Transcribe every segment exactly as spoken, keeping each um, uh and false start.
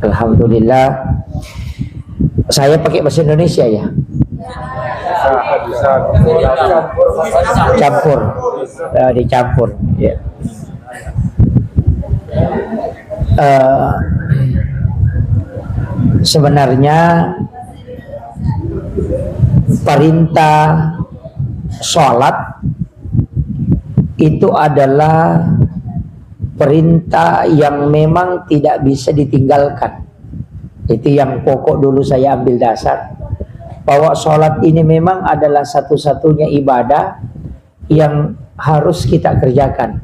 Alhamdulillah. Saya pakai bahasa Indonesia ya? Campur. Eh, dicampur. Ya. Eh, sebenarnya perintah sholat itu adalah perintah yang memang tidak bisa ditinggalkan. Itu yang pokok dulu saya ambil dasar, bahwa sholat ini memang adalah satu-satunya ibadah yang harus kita kerjakan.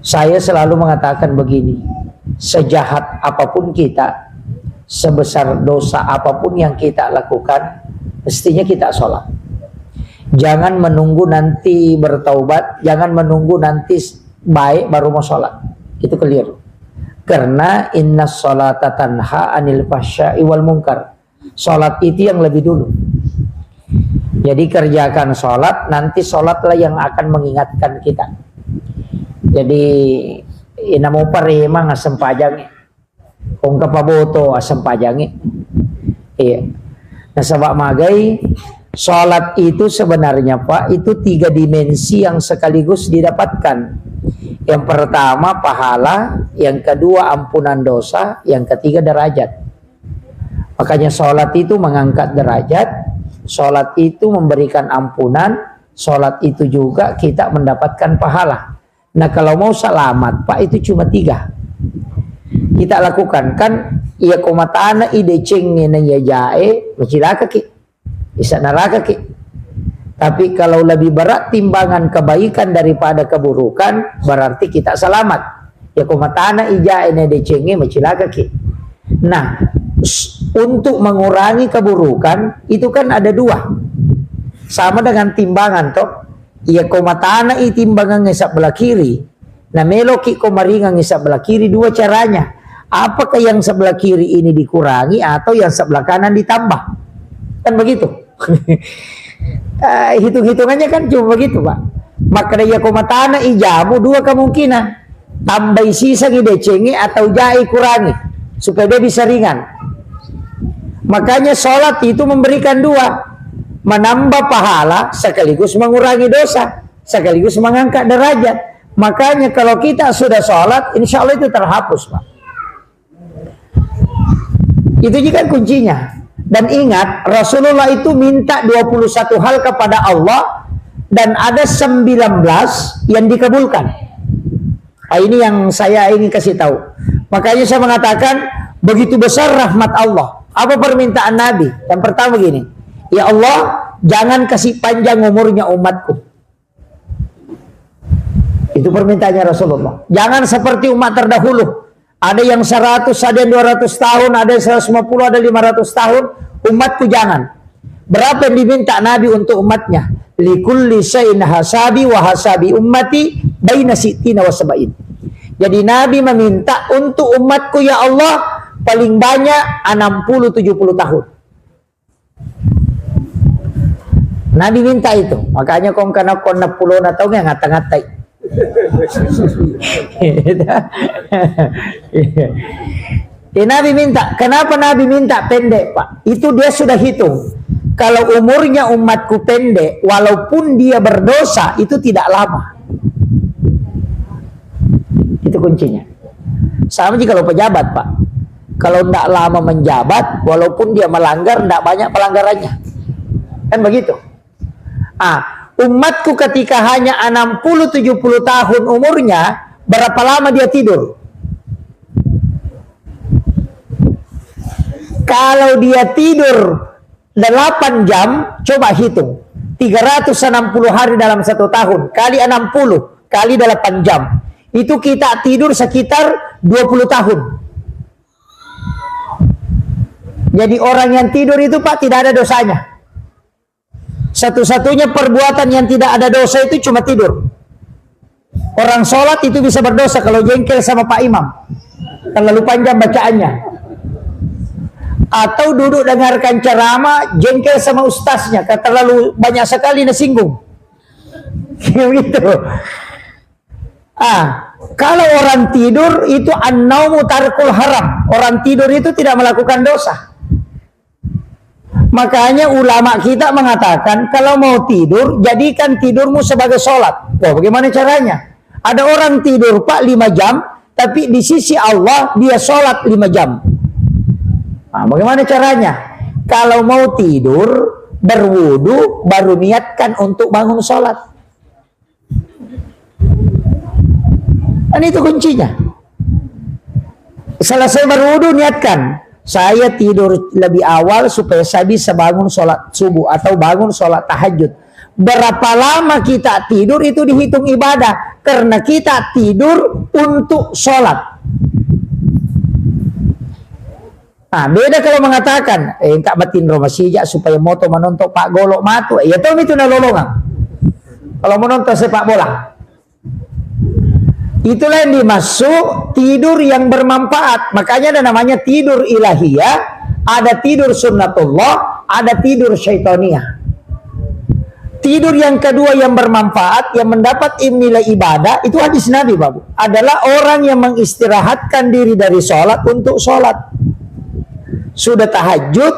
Saya selalu mengatakan begini, sejahat apapun kita, sebesar dosa apapun yang kita lakukan, mestinya kita sholat. Jangan menunggu nanti bertaubat, jangan menunggu nanti s-, baik baru mau sholat. Itu keliru. Karena inna sholata tanha anil fahsya'i wal munkar. Sholat itu yang lebih dulu. Jadi kerjakan sholat, nanti sholatlah yang akan mengingatkan kita. Jadi, ina mau paremang asempajang. Kongka paboto asempajang. Iya. Nasaba magai, sholat itu sebenarnya, Pak, itu tiga dimensi yang sekaligus didapatkan. Yang pertama pahala, yang kedua ampunan dosa, yang ketiga derajat. Makanya sholat itu mengangkat derajat, sholat itu memberikan ampunan, sholat itu juga kita mendapatkan pahala. Nah, kalau mau selamat, Pak, itu cuma tiga. Kita lakukan, kan, iya ko matana i decengnge na iya jae, macilaka ki. Bisa neraka ki. Tapi kalau lebih berat timbangan kebaikan daripada keburukan, berarti kita selamat. Ya, ko matana i jae na decengnge, macilaka ki. Nah, s-, untuk mengurangi keburukan, itu kan ada dua. Sama dengan timbangan, toh. Iya, ko matana i timbangangnge sebelah kiri, na meloki ko maringangngi sebelah kiri, dua caranya. Apakah yang sebelah kiri ini dikurangi atau yang sebelah kanan ditambah? Kan begitu. Eh, hitung-hitungannya kan cuma begitu, Pak. Makanya iya ko matana i jamu, dua kemungkinan. Tambai sisangi decengnge atau jae kurangi supaya dia bisa ringan. Makanya sholat itu memberikan dua, menambah pahala sekaligus mengurangi dosa, sekaligus mengangkat derajat. Makanya kalau kita sudah sholat, insya Allah itu terhapus, Pak. Itu juga kuncinya. Dan ingat, Rasulullah itu minta dua puluh satu hal kepada Allah dan ada sembilan belas yang dikabulkan. Ah, ini yang saya ingin kasih tahu. Makanya saya mengatakan, begitu besar rahmat Allah. Apa permintaan Nabi? Yang pertama gini, "Ya Allah, jangan kasih panjang umurnya umatku." Itu permintaannya Rasulullah. Jangan seperti umat terdahulu. Ada yang seratus, ada yang dua ratus tahun, ada yang seratus lima puluh, ada lima ratus tahun. Umatku jangan. Berapa yang diminta Nabi untuk umatnya? "Likulli syai'in hasabi wa hasabi ummati baina sittina wa sab'in." Jadi Nabi meminta, "Untuk umatku, ya Allah, paling banyak enam puluh tujuh puluh tahun." Nabi minta itu. Makanya kong kana kong enam puluh na taung ya ngata-ngatai. Eh, Nabi minta, kenapa Nabi minta pendek, Pak? Itu dia sudah hitung. Kalau umurnya umatku pendek, walaupun dia berdosa, itu tidak lama. Itu kuncinya. Sama juga kalau pejabat, Pak. Kalau ndak lama menjabat, walaupun dia melanggar, ndak banyak pelanggarannya. Kan begitu. Ah, umatku ketika hanya enam puluh tujuh puluh tahun umurnya, berapa lama dia tidur? Kalau dia tidur delapan jam, coba hitung. Tiga ratus enam puluh hari dalam satu tahun, kali enam puluh, kali delapan jam. Itu kita tidur sekitar dua puluh tahun. Jadi orang yang tidur itu, Pak, tidak ada dosanya. Satu-satunya perbuatan yang tidak ada dosa itu cuma tidur. Orang sholat itu bisa berdosa kalau jengkel sama Pak Imam. Terlalu panjang bacaannya. Atau duduk dengarkan ceramah, jengkel sama ustaznya, karena terlalu banyak sekali nasinggung. Gitu. Ah, Kalau orang tidur itu an-naumu tarkul haram. Orang tidur itu tidak melakukan dosa. Makanya ulama kita mengatakan, kalau mau tidur, jadikan tidurmu sebagai sholat. Wah, bagaimana caranya? Ada orang tidur, Pak, lima jam, tapi di sisi Allah dia sholat lima jam. Nah, bagaimana caranya? Kalau mau tidur, berwudu, baru niatkan untuk bangun sholat. Kan itu kuncinya. Selesai berwudu, niatkan, "Saya tidur lebih awal supaya saya bisa bangun sholat subuh atau bangun sholat tahajud." Berapa lama kita tidur itu dihitung ibadah, karena kita tidur untuk sholat. Nah, beda kalau mengatakan, "Eh, engka matinro masija supaya moto menonton Pak Golo matu." Ya, toh itu nalolongang. Kalau menonton sepak bola. Itulah yang dimaksud tidur yang bermanfaat. Makanya ada namanya tidur ilahiyah, ada tidur sunnatullah, ada tidur syaitaniah. Tidur yang kedua yang bermanfaat, yang mendapat nilai ibadah, itu hadis Nabi, Bapak. Adalah orang yang mengistirahatkan diri dari sholat untuk sholat. Sudah tahajud,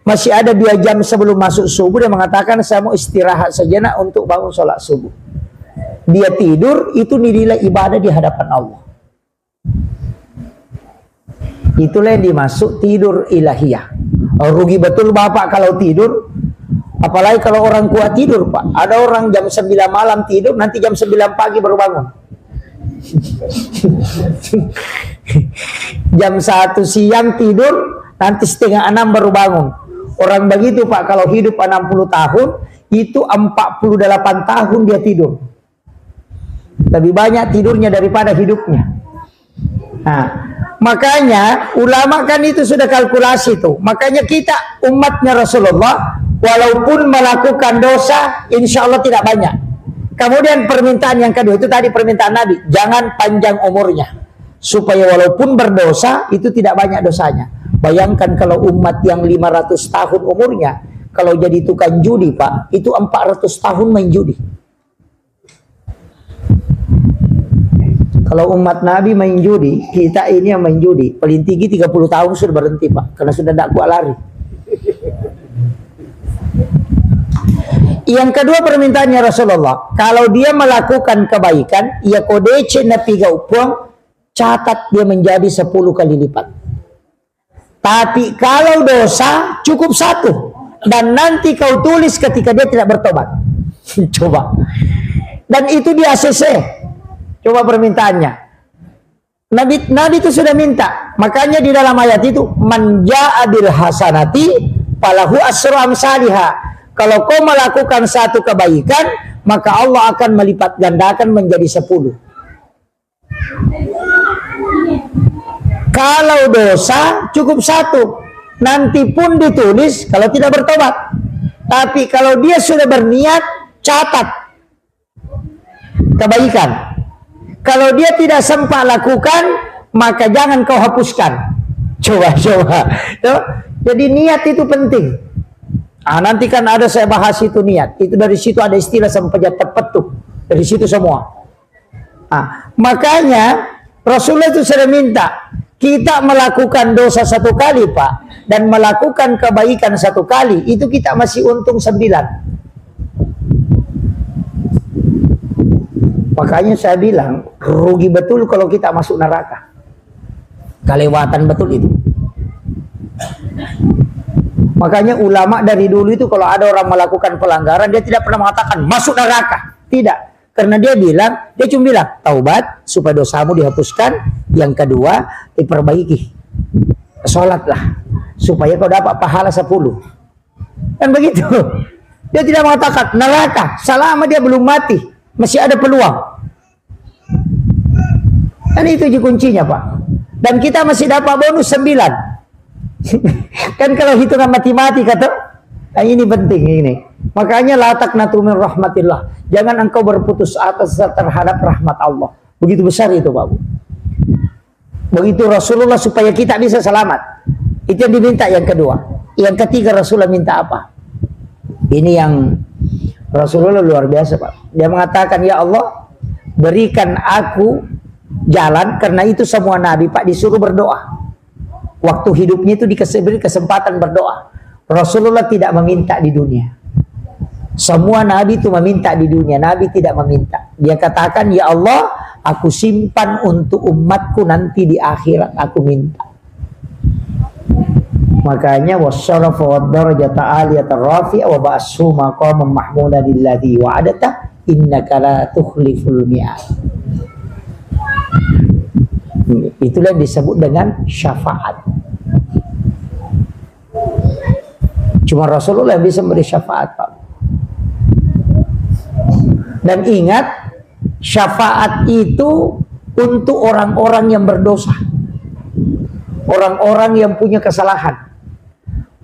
masih ada dua jam sebelum masuk subuh, dia mengatakan, "Saya mau istirahat sejenak untuk bangun sholat subuh." Dia tidur, itu nilai ibadah di hadapan Allah. Itulah yang dimaksud tidur ilahiyah. Rugi betul Bapak kalau tidur. Apalagi kalau orang kuat tidur, Pak. Ada orang jam sembilan malam tidur, nanti jam sembilan pagi baru bangun. Jam satu siang tidur, nanti setengah enam baru bangun. Orang begitu, Pak, kalau hidup enam puluh tahun, itu empat puluh delapan tahun dia tidur. Lebih banyak tidurnya daripada hidupnya. Nah, makanya ulama kan itu sudah kalkulasi tuh. Makanya kita umatnya Rasulullah, walaupun melakukan dosa, insya Allah tidak banyak. Kemudian permintaan yang kedua, itu tadi permintaan Nabi, jangan panjang umurnya. Supaya walaupun berdosa, itu tidak banyak dosanya. Bayangkan kalau umat yang lima ratus tahun umurnya, kalau jadi tukang judi, Pak, itu empat ratus tahun main judi. Kalau umat Nabi main judi, kita ini yang main judi, paling tinggi tiga puluh tahun sudah berhenti, Pak, karena sudah tidak kuat lari. Yang kedua permintaannya Rasulullah, kalau dia melakukan kebaikan, iya ko deceng napigau Puang, catat dia menjadi sepuluh kali lipat. Tapi kalau dosa, cukup satu. Dan nanti kau tulis ketika dia tidak bertobat. Coba. Dan itu di A C C. Coba permintaannya. Nabi, Nabi itu sudah minta. Makanya di dalam ayat itu, "Man jaa bil hasanati falahu asru amsaliha." Kalau kau melakukan satu kebaikan, maka Allah akan melipat gandakan menjadi sepuluh. Kalau dosa, cukup satu. Nanti pun ditulis kalau tidak bertobat. Tapi kalau dia sudah berniat, catat kebaikan. Kalau dia tidak sempat lakukan, maka jangan kau hapuskan. Coba, coba. Tuh. Jadi niat itu penting. Ah, nanti kan ada saya bahas itu niat. Itu dari situ ada istilah sampai tepat tuh. Dari situ semua. Ah, makanya Rasulullah itu sering minta, kita melakukan dosa satu kali, Pak, dan melakukan kebaikan satu kali, itu kita masih untung sembilan. Makanya saya bilang, rugi betul kalau kita masuk neraka. Kelewatan betul itu. Makanya ulama dari dulu itu kalau ada orang melakukan pelanggaran, dia tidak pernah mengatakan, "Masuk neraka." Tidak. Karena dia bilang, dia cuma bilang, "Taubat supaya dosamu dihapuskan." Yang kedua, diperbaiki. Sholatlah supaya kau dapat pahala sepuluh. Kan begitu. Dia tidak mengatakan neraka, selama dia belum mati, masih ada peluang. Kan itu ji kuncinya, Pak. Dan kita masih dapat bonus sembilan. Kan kalau hitungan matematika tuh, nah, ini penting ini. Makanya, "La taqnatu min rahmatillah." Jangan engkau berputus asa terhadap rahmat Allah. Begitu besar itu, Pak Bu. Begitu Rasulullah supaya kita bisa selamat. Itu yang diminta yang kedua. Yang ketiga Rasulullah minta apa? Ini yang Rasulullah luar biasa, Pak. Dia mengatakan, "Ya Allah, berikan aku jalan, karena itu semua nabi, Pak, disuruh berdoa. Waktu hidupnya itu dikasih, diberi kesempatan berdoa. Rasulullah tidak meminta di dunia. Semua nabi itu meminta di dunia, nabi tidak meminta. Dia katakan, "Ya Allah, aku simpan untuk umatku nanti di akhirat, aku minta." Makanya, "Wasyarafa wad darajata aliyata rafi'a wa ba'ashu maqaman mahmudan alladzi wa'adta innaka la tukhliful mi'ad." Itulah yang disebut dengan syafaat. Cuma Rasulullah yang bisa memberi syafaat, Pak. Dan ingat, syafaat itu untuk orang-orang yang berdosa. Orang-orang yang punya kesalahan.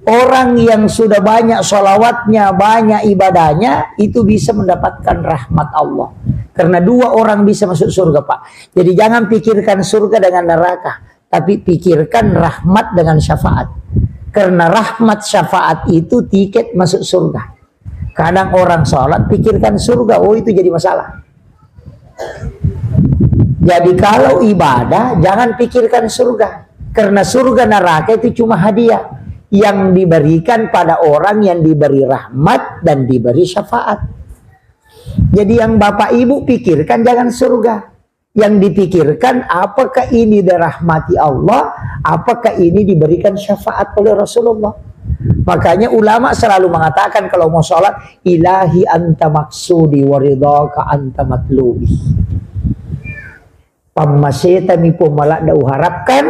Orang yang sudah banyak sholawatnya, banyak ibadahnya, itu bisa mendapatkan rahmat Allah. Karena dua orang bisa masuk surga, Pak. Jadi jangan pikirkan surga dengan neraka, tapi pikirkan rahmat dengan syafaat. Karena rahmat syafaat itu tiket masuk surga. Kadang orang sholat pikirkan surga, oh, itu jadi masalah. Jadi kalau ibadah, jangan pikirkan surga. Karena surga neraka itu cuma hadiah yang diberikan pada orang yang diberi rahmat dan diberi syafaat. Jadi yang Bapak Ibu pikirkan jangan surga. Yang dipikirkan apakah ini dirahmati Allah, apakah ini diberikan syafaat oleh Rasulullah. Makanya ulama selalu mengatakan kalau mau sholat, "Ilahi anta maksudi wa ridhaka anta matlubi." Pammaseta mi Puang maladda uharapkan,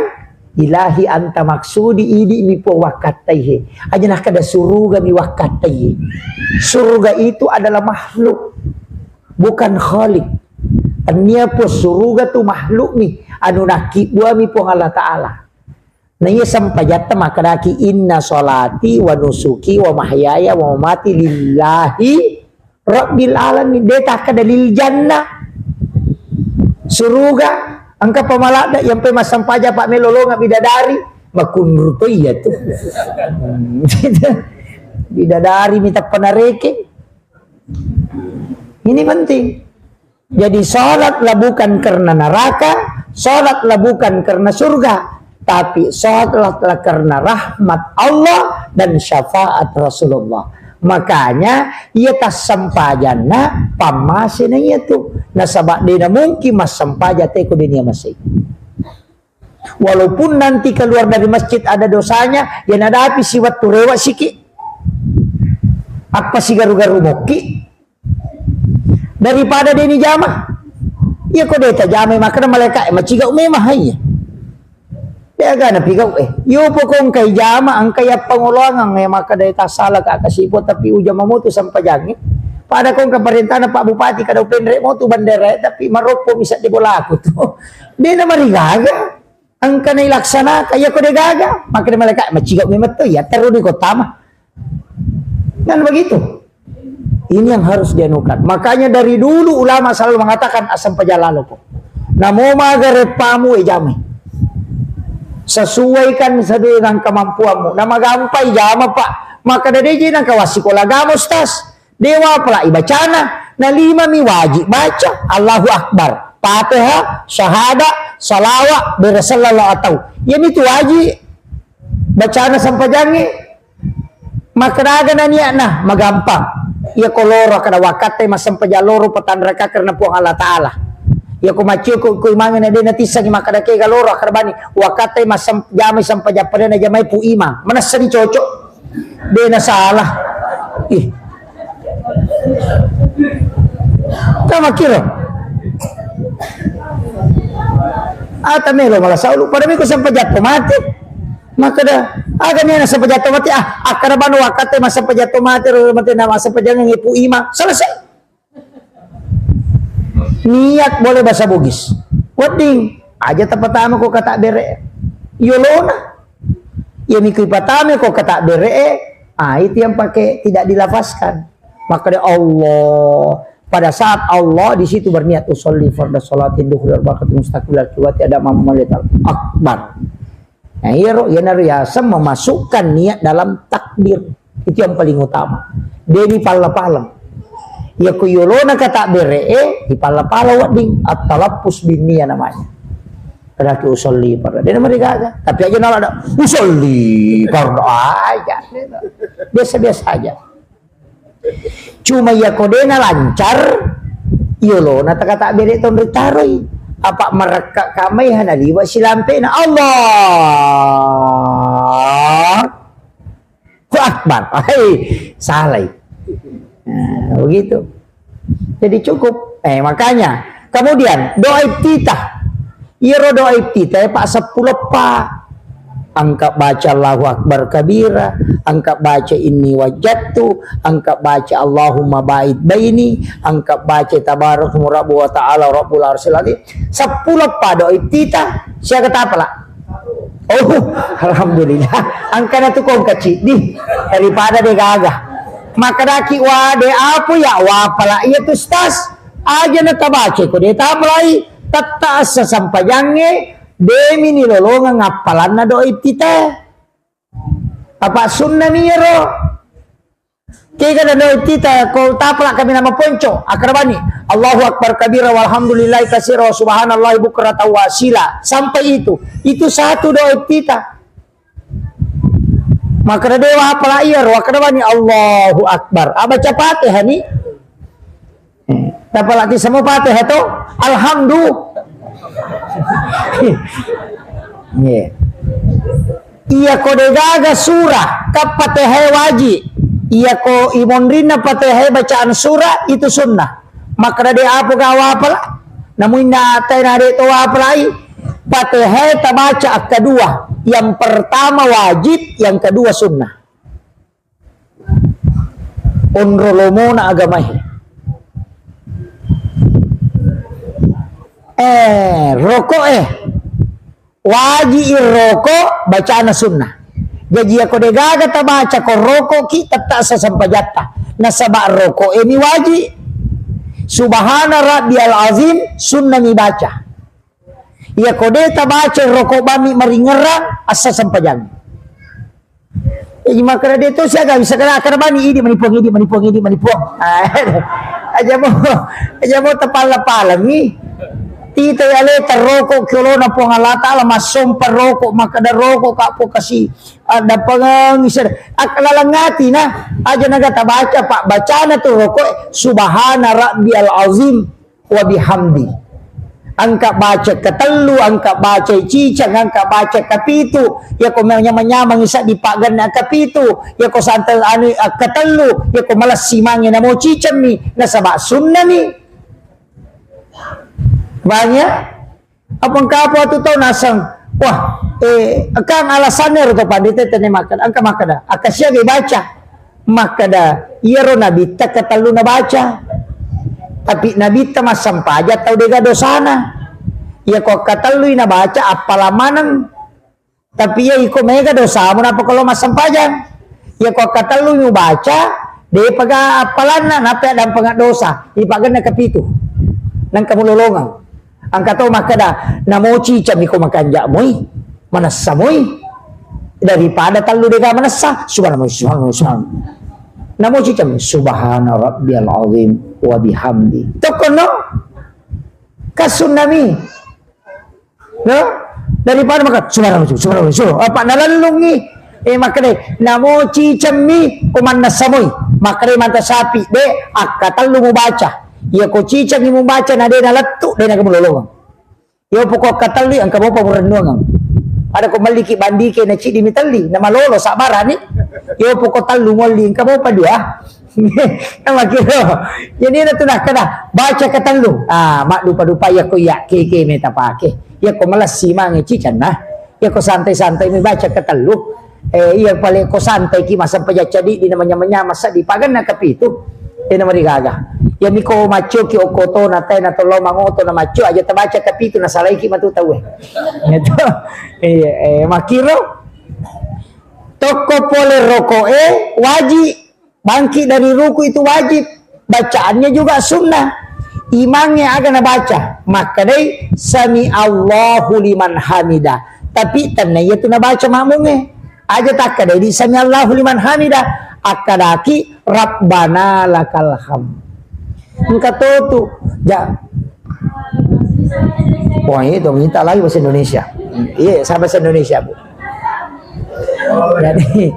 ilahi anta maksudi, idi mi Puang wakkattaihe. Aja nakkeda suruga mi wakkattaihe. Surga itu adalah makhluk, bukan khalik. Tennia Puang suruga tu makhluk mi, anu nakkibbuami Puang Allah Ta'ala. Na iya sempajatta makkedaki, "Inna sholati wa nusuki wa mahyaya wa mamati lillahi rabbil alamin." De takkeda lil jannah. Suruga, engka pamaladda yang pe massempajang, Pak, melo longa bidadari, makunru to iya tu. Bidadari mi tappa narekeng. Ini penting. Jadi, sholatlah bukan karena neraka, sholatlah bukan karena surga, tapi sholatlah karena rahmat Allah dan syafaat Rasulullah. Makanya, iya tassempajanna pammasena iya tu. Nasaba de na mungkin massempajang teko de nia masei. Walaupun nanti keluar dari masjid ada dosanya, ya nadapi si wettu rewa siki. Apa si garu-garu mokki? Daripada deni jama. Iya ko de tajama makkeda malaika, eh, macigau memang hai. De aga na pigau, eh. Yo pokong kai jama, angka ya pangoloangang, eh, makkeda tasala ka kasipo, tapi ujama motu sampajangi. Pada kong ke parentana Pak Bupati kada upenre motu bandera, eh, tapi maroppo bisa di bolaku tu. De na marigaga. Engka nailaksanakan, iya ko de gaga, makkeda malaika, macigau memang to, iya terru di kota mah. Kan begitu. Ini yang harus dianukan. Makanya dari dulu ulama selalu mengatakan, "Asam pejalaloko." Namo maga reppamu, eh, jamai. Sesuaikan sesuai dengan kemampuanmu. Nama gampai jama, Pak. Maka dede je nang kawasi ko lagama, Ustaz. Dewa pala ibacana, na lima mi wajib baca, Allahu Akbar, Fatihah, syahadat, salawat, bere sallallahu atau. Iya mi tu wajib bacana sempajangnge. Makkeda aga na niatna, magampang. Iya ko loro, kada wakatte massempajang loro, patanraka karena Puang Allah Ta'ala. Iya ko maccio ko, ko imangnge na de natissangi makkeda kega loro, akkeda bani, wakatte massem-, jamai sempajang pada na jamai pu imang. Manessani cocok. De na salah. Ih. Tama kiro. Ata melo mala saulu, pada miko sempajang to mati. Makkeda, aga ni ana sempajang to mati, ah, akkeda banu wakatte massempajang to mati, ro mati na massempajang ngipu imang. Selesai. Niat boleh bahasa Bugis. Wedding, aja tapatama ko kata bere. Yolona. Ya miku ipatama ko kata bere, ah, itu yang pakai tidak dilafazkan. Maka dia Allah. Pada saat Allah di situ berniat, "Usolli farda sholati duhri arba'a rakaat mustaqbilal kiblati ada mamalital akbar." Nah, iyaro, iyanaro yaseng memasukkan niat dalam takbir. Itu yang paling utama. Deni palla-paleng. Iya ko yolona kata bere e, dipala-pala wedding, at-talaffuz bin niyah namanya. Kadaki usolli fardu. Dia nama digaga. Tapi aja nala ada, "Usolli fardu aja." Biasa-biasa aja. Cuma iya ko dena lancar, yolona takata bere tonri taroi. Apa merekka kamai hana liwa silampena. Allah. Allahu Akbar. Hai, salai. Nah, begitu. Jadi cukup. Eh, makanya. Kemudian, doa iftitah. Iyaro doa iftitah, ya, Pak, seppulo pa. Engka baca Allahu Akbar kabira, engka baca inni wajjattu, engka baca Allahumma ba'id baini, engka baca tabarak rabbu wa ta'ala rabbul arsyil azim. Seppulo pa doa iftitah, siaga tapala. Oh, alhamdulillah. Angkana tu kong kaciddi daripada de gaga. Makadaki wa de apu ya wa pala iya tu stas. Aja na tabaca ko de tapalai, tetta assa sampajangnge, demi ni lolongang appalanna doa iftitah. Apa sunna mi iyaro? Kega na doa iftitah ko tapala kami nama ponco, akkarabani, Allahu Akbar kabira walhamdulillahi katsira wa subhanallahi bukratan wa asila. Sampai itu. Itu satu doa iftitah. Makkeda dewa apala iyaro, akkarabani Allahu Akbar. Abaca Fatihah ni. Eh, tapalaki semua Fatihah to? Alhamdulillah. Iya. Iya ko degaga surah, ka Fatihah waji. Iya ko imonrinna Fatihah bacaan surah, itu sunnah. Makkeda de apo ga wapala? Namu inna atai na de to wapalai. Fatihah tabaca akkadua. Yang pertama wajib, yang kedua sunnah. Onro lomona agamae. Eh, roko eh. Waji irroko bacana sunnah. Jaji, ako degaga tabaca ko roko ki, tetta sasempajatta. Nasaba roko e mi waji. Subhana rabbiyal azim sunnah mi baca. Iya ko de tabaca roko bami maringerang, assa sempajang. Jadi makkeda de to siaga bisa kena, kada bani idi manipuang, idi manipuang, idi manipuang. Ah, aja mo, aja mo tapala-pala mi. Tita ya le taroko kiolona Puang Allah Taala, massompa roko, makkeda roko ka pokasi. Ada pengengi sed-, ak-, laleng ati na, aja naga tabaca, Pak, bacana tu roko, subhana rabbiyal azim wa bihamdi. Engka baca ketellu, engka baca ciceng, engka baca kapitu. Yako manyamang-nyamang isa dipaggenna kapitu. Yako santai anu, eh, ketellu, yako malessi mange namo cicemmi, nasaba sunnami. Banyak. Apa engka apa tu tau naseng. Wah, eh, kang alasannya ro to pandita tene makan. Engka makkeda, akka siaga baca. Makkeda, iyaro nabitta ketellu nabaca. Tapi nabitta massampaja tau dega dosana. Iya ko ketellu nabaca, appala maneng. Tapi iya iko mega dosamu napa ko lo massampajang. Iya ko ketellu mubaca, depaga appalanna, napa dampeng dosa. Ipagenna kepitu. Nang kamu lolongang. Engka to makkeda, namo cicemmi ko makanja moi, manessa moi, daripada tellu dega manessa, subhanallah, subhanallah, subhanallah. Namo cicemmi, subhana rabbiyal azim wa bihamdi. Tokkono, kasunnami. No? Daripada maka, subhanallah, subhanallah, subhanallah. Apa nalellungi? Eh, makkeda, namo cicemmi, ko mannessa moi. Makkeda manta sapi, de, akka tellu mubaca. Iya ko cicemmi mubaca, na de nalettu, de na kamu lolongang. Iya poko katelli, engka mopa murennuangang. Ada ko melliki bandike na cidi mitelli, na malolo sabarani. Iya poko tellu molli, engka mopa dua. Makiro. Jadi na tu nakkeda, baca ketellu. Ah, mak dupa-dupa iya ko iya keke meta pake. Iya ko malessi mange cicanna. Iya ko santai-santai mi baca ketellu. Eh, iya pale ko santai ki masang pejacca di, di namanya-manya masa di paganna kapitu. Iya nama digaga. Iya miko maccio ki okoto na tai na tollo mangoto na maccio aja tabaca kapitu na salaiki matu tau eh. Iya, eh, makiro. Tokko pole roko e waji. Bangkit dari ruku itu wajib. Bacaannya juga sunnah. Imangnya aga nabaca. Makkedai, "Sami Allahu liman hamida." Tapi tenna iya tu nabaca makmungnge. Aja takkedai di "Sami Allahu liman hamida." Akkadaki, "Rabbana lakal hamd." Engka totu. Ja. Wah, itu minta lagi bahasa Indonesia. Iya, sama bahasa Indonesia, Bu. Jadi,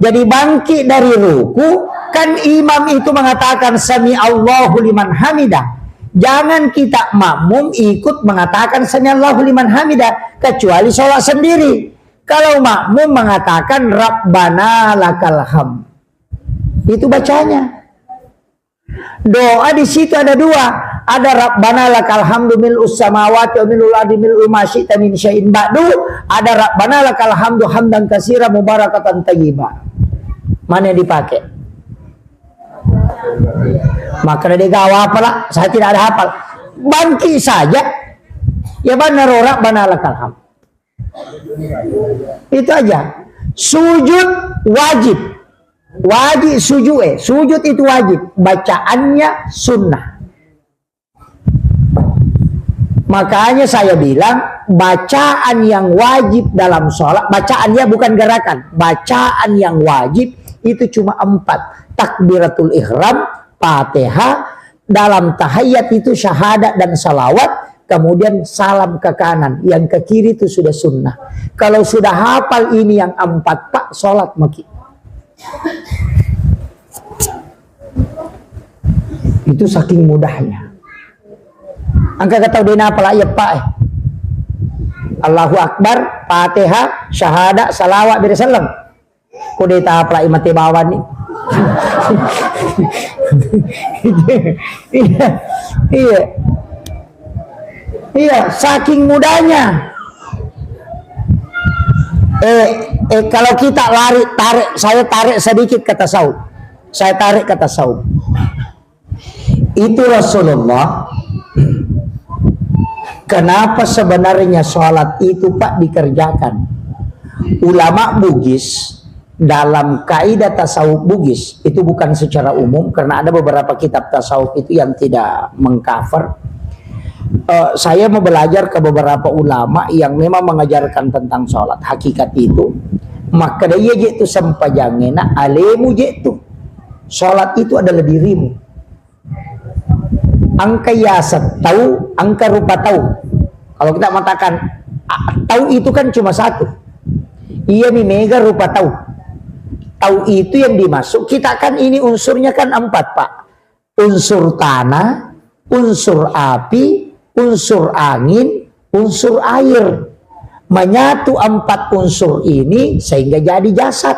jadi bangkit dari ruku, kan imam itu mengatakan sami Allahu liman hamidah. Jangan kita makmum ikut mengatakan sami Allahu liman hamidah, kecuali sholat sendiri. Kalau makmum mengatakan Rabbana lakal hamd. Itu bacanya. Doa di situ ada dua. Ada Rabbana lakal hamdu mil'us samawati wa mil'ul ardi mil'u ma syi'ta min syai'in ba'du. Ada Rabbana lakal hamdu hamdan katsira mubarakatan thayyiba. Mana yang dipakai? Maka dari gawa apalah, saya tidak ada hafal. Bangkit saja. Ya benar, Rabbana lakal hamd. Itu aja. Sujud wajib. Wajib sujud, eh. Sujud itu wajib. Bacaannya sunnah. Makanya saya bilang, bacaan yang wajib dalam sholat, bacaan ya, bukan gerakan. Bacaan yang wajib itu cuma empat. Takbiratul ihram, Fatihah, dalam tahiyat itu syahadat dan salawat, kemudian salam ke kanan, yang ke kiri itu sudah sunnah. Kalau sudah hafal ini yang empat, Pak, sholat maki. Itu saking mudahnya. Engka kau tahu dena apa lah ya, Pak, eh? Allahu Akbar, Fatihah, syahadat, salawat, beri salam. Ko de tapalai mate bawang ni. Iya. Iya. Iya, saking mudahnya. Eh, eh, kalau kita lari, tarik, saya tarik sedikit ke tasawuf. Saya tarik ke tasawuf. Itu Rasulullah, kenapa sebenarnya sholat itu, Pak, dikerjakan? Ulama Bugis dalam kaidah tasawuf Bugis, itu bukan secara umum, karena ada beberapa kitab tasawuf itu yang tidak mengcover. Eh, saya mau belajar ke beberapa ulama yang memang mengajarkan tentang sholat. Hakikat itu, maka dia je tu sempajangena alemu je tu. Sholat itu adalah dirimu. Engka yaseng tau, engka rupa tau. Kalau kita mengatakan, a-, tau itu kan cuma satu. Iya mi mega rupa tau. Tau itu yang dimaksud, kita kan ini unsurnya kan empat, Pak. Unsur tanah, unsur api, unsur angin, unsur air. Menyatu empat unsur ini sehingga jadi jasad.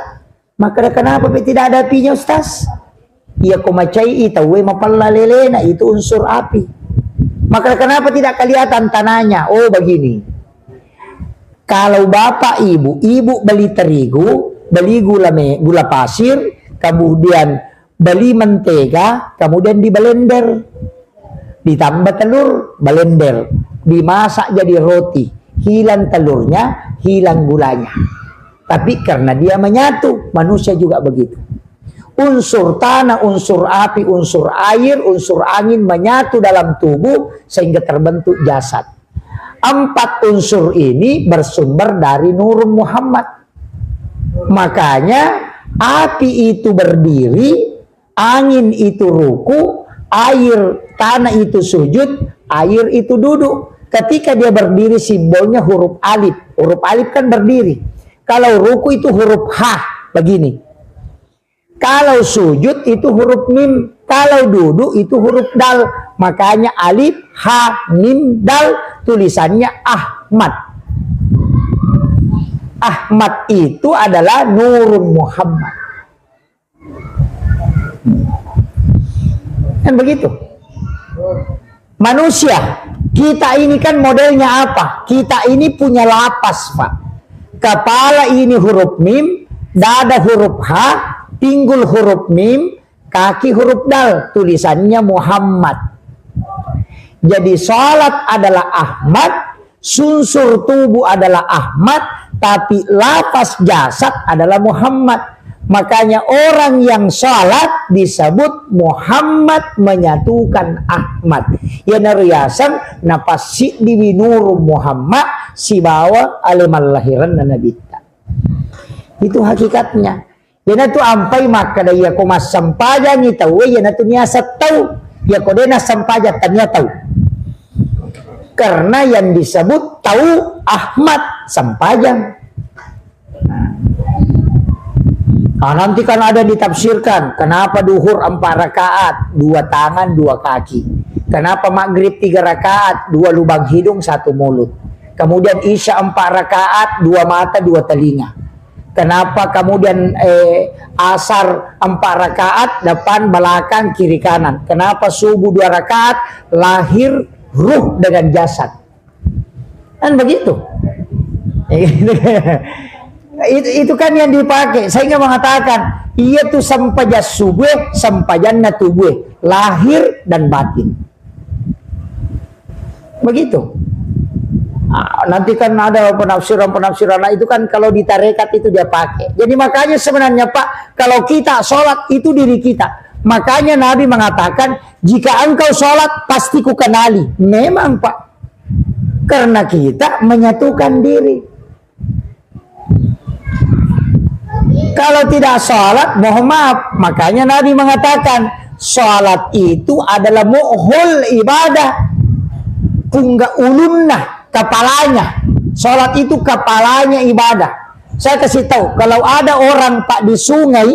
Maka kenapa tidak ada apinya, Ustaz? Iya, ko macai i tauwe mapella lelena, itu unsur api. Maka kenapa tidak kelihatan tanahnya? Oh, begini. Kalau bapak ibu, ibu beli terigu, beli gula me-, gula pasir, kemudian beli mentega, kemudian diblender. Ditambah telur, blender. Dimasak jadi roti. Hilang telurnya, hilang gulanya. Tapi karena dia menyatu, manusia juga begitu. Unsur tanah, unsur api, unsur air, unsur angin menyatu dalam tubuh sehingga terbentuk jasad. Empat unsur ini bersumber dari Nurun Muhammad. Makanya api itu berdiri, angin itu ruku, air, tanah itu sujud, air itu duduk. Ketika dia berdiri, simbolnya huruf alif. Huruf alif kan berdiri. Kalau ruku itu huruf ha, begini. Kalau sujud itu huruf mim. Kalau duduk itu huruf dal. Makanya alif, ha, mim, dal, tulisannya Ahmad. Ahmad itu adalah Nurun Muhammad. Kan begitu? Manusia, kita ini kan modelnya apa? Kita ini punya lapas, Pak. Kepala ini huruf mim, dada huruf ha, pinggul huruf mim, kaki huruf dal, tulisannya Muhammad. Jadi salat adalah Ahmad, unsur tubuh adalah Ahmad, tapi lafaz jasad adalah Muhammad. Makanya orang yang salat disebut Muhammad menyatukan Ahmad. Iyanaro yaseng napassiddiwi Nurun Muhammad sibawa ale mallahiranna Nabitta. Itu hakikatnya. Iyanatu ampai makkeda, iya ko massempajangi tauwe, iyanatu niaseng tau. Ya ko de' nassempajang tania tau. Karena yang disebut tau Ahmad sempajang. Nah. Nah, nanti kan ada ditafsirkan, kenapa duhur empat rakaat, dua tangan, dua kaki. Kenapa maghrib tiga rakaat, dua lubang hidung, satu mulut. Kemudian isya empat rakaat, dua mata, dua telinga. Kenapa kemudian, eh, asar empat rakaat, depan, belakang, kiri, kanan? Kenapa subuh dua rakaat, lahir ruh dengan jasad? Kan begitu. Itu, itu kan yang dipakai. Saya ingin mengatakan, iya tu sempajang subuh, sempajanna tubuh, lahir dan batin. Begitu. Ah, nanti kan ada penafsiran-penafsiran, nah, itu kan kalau di tarekat itu dia pakai. Jadi makanya sebenarnya, Pak, kalau kita sholat itu diri kita. Makanya Nabi mengatakan, "Jika engkau sholat, pasti kukenali." Memang, Pak. Karena kita menyatukan diri. Kalau tidak sholat, mohon maaf. Makanya Nabi mengatakan, sholat itu adalah muhul ibadah. Pungga ulunna, kepalanya. Sholat itu kepalanya ibadah. Saya kasih tahu, kalau ada orang, Pak, di sungai,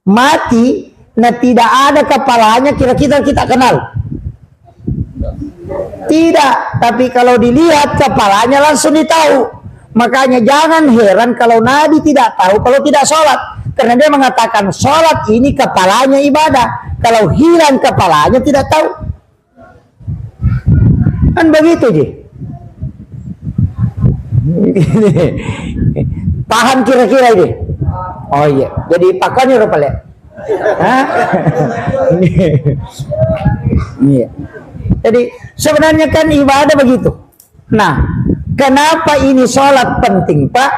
mati, nah, tidak ada kepalanya, kira-kira kita kenal? Tidak, tapi kalau dilihat kepalanya langsung ditahu. Makanya jangan heran kalau Nabi tidak tahu kalau tidak sholat. Karena dia mengatakan sholat ini kepalanya ibadah. Kalau hilang kepalanya tidak tahu. Kan begitu, Ji. Paham kira-kira ini? Oh iya, jadi pakannya udah paling. Hah? Iya. Jadi sebenarnya kan ibadah begitu. Nah, kenapa ini sholat penting, Pak?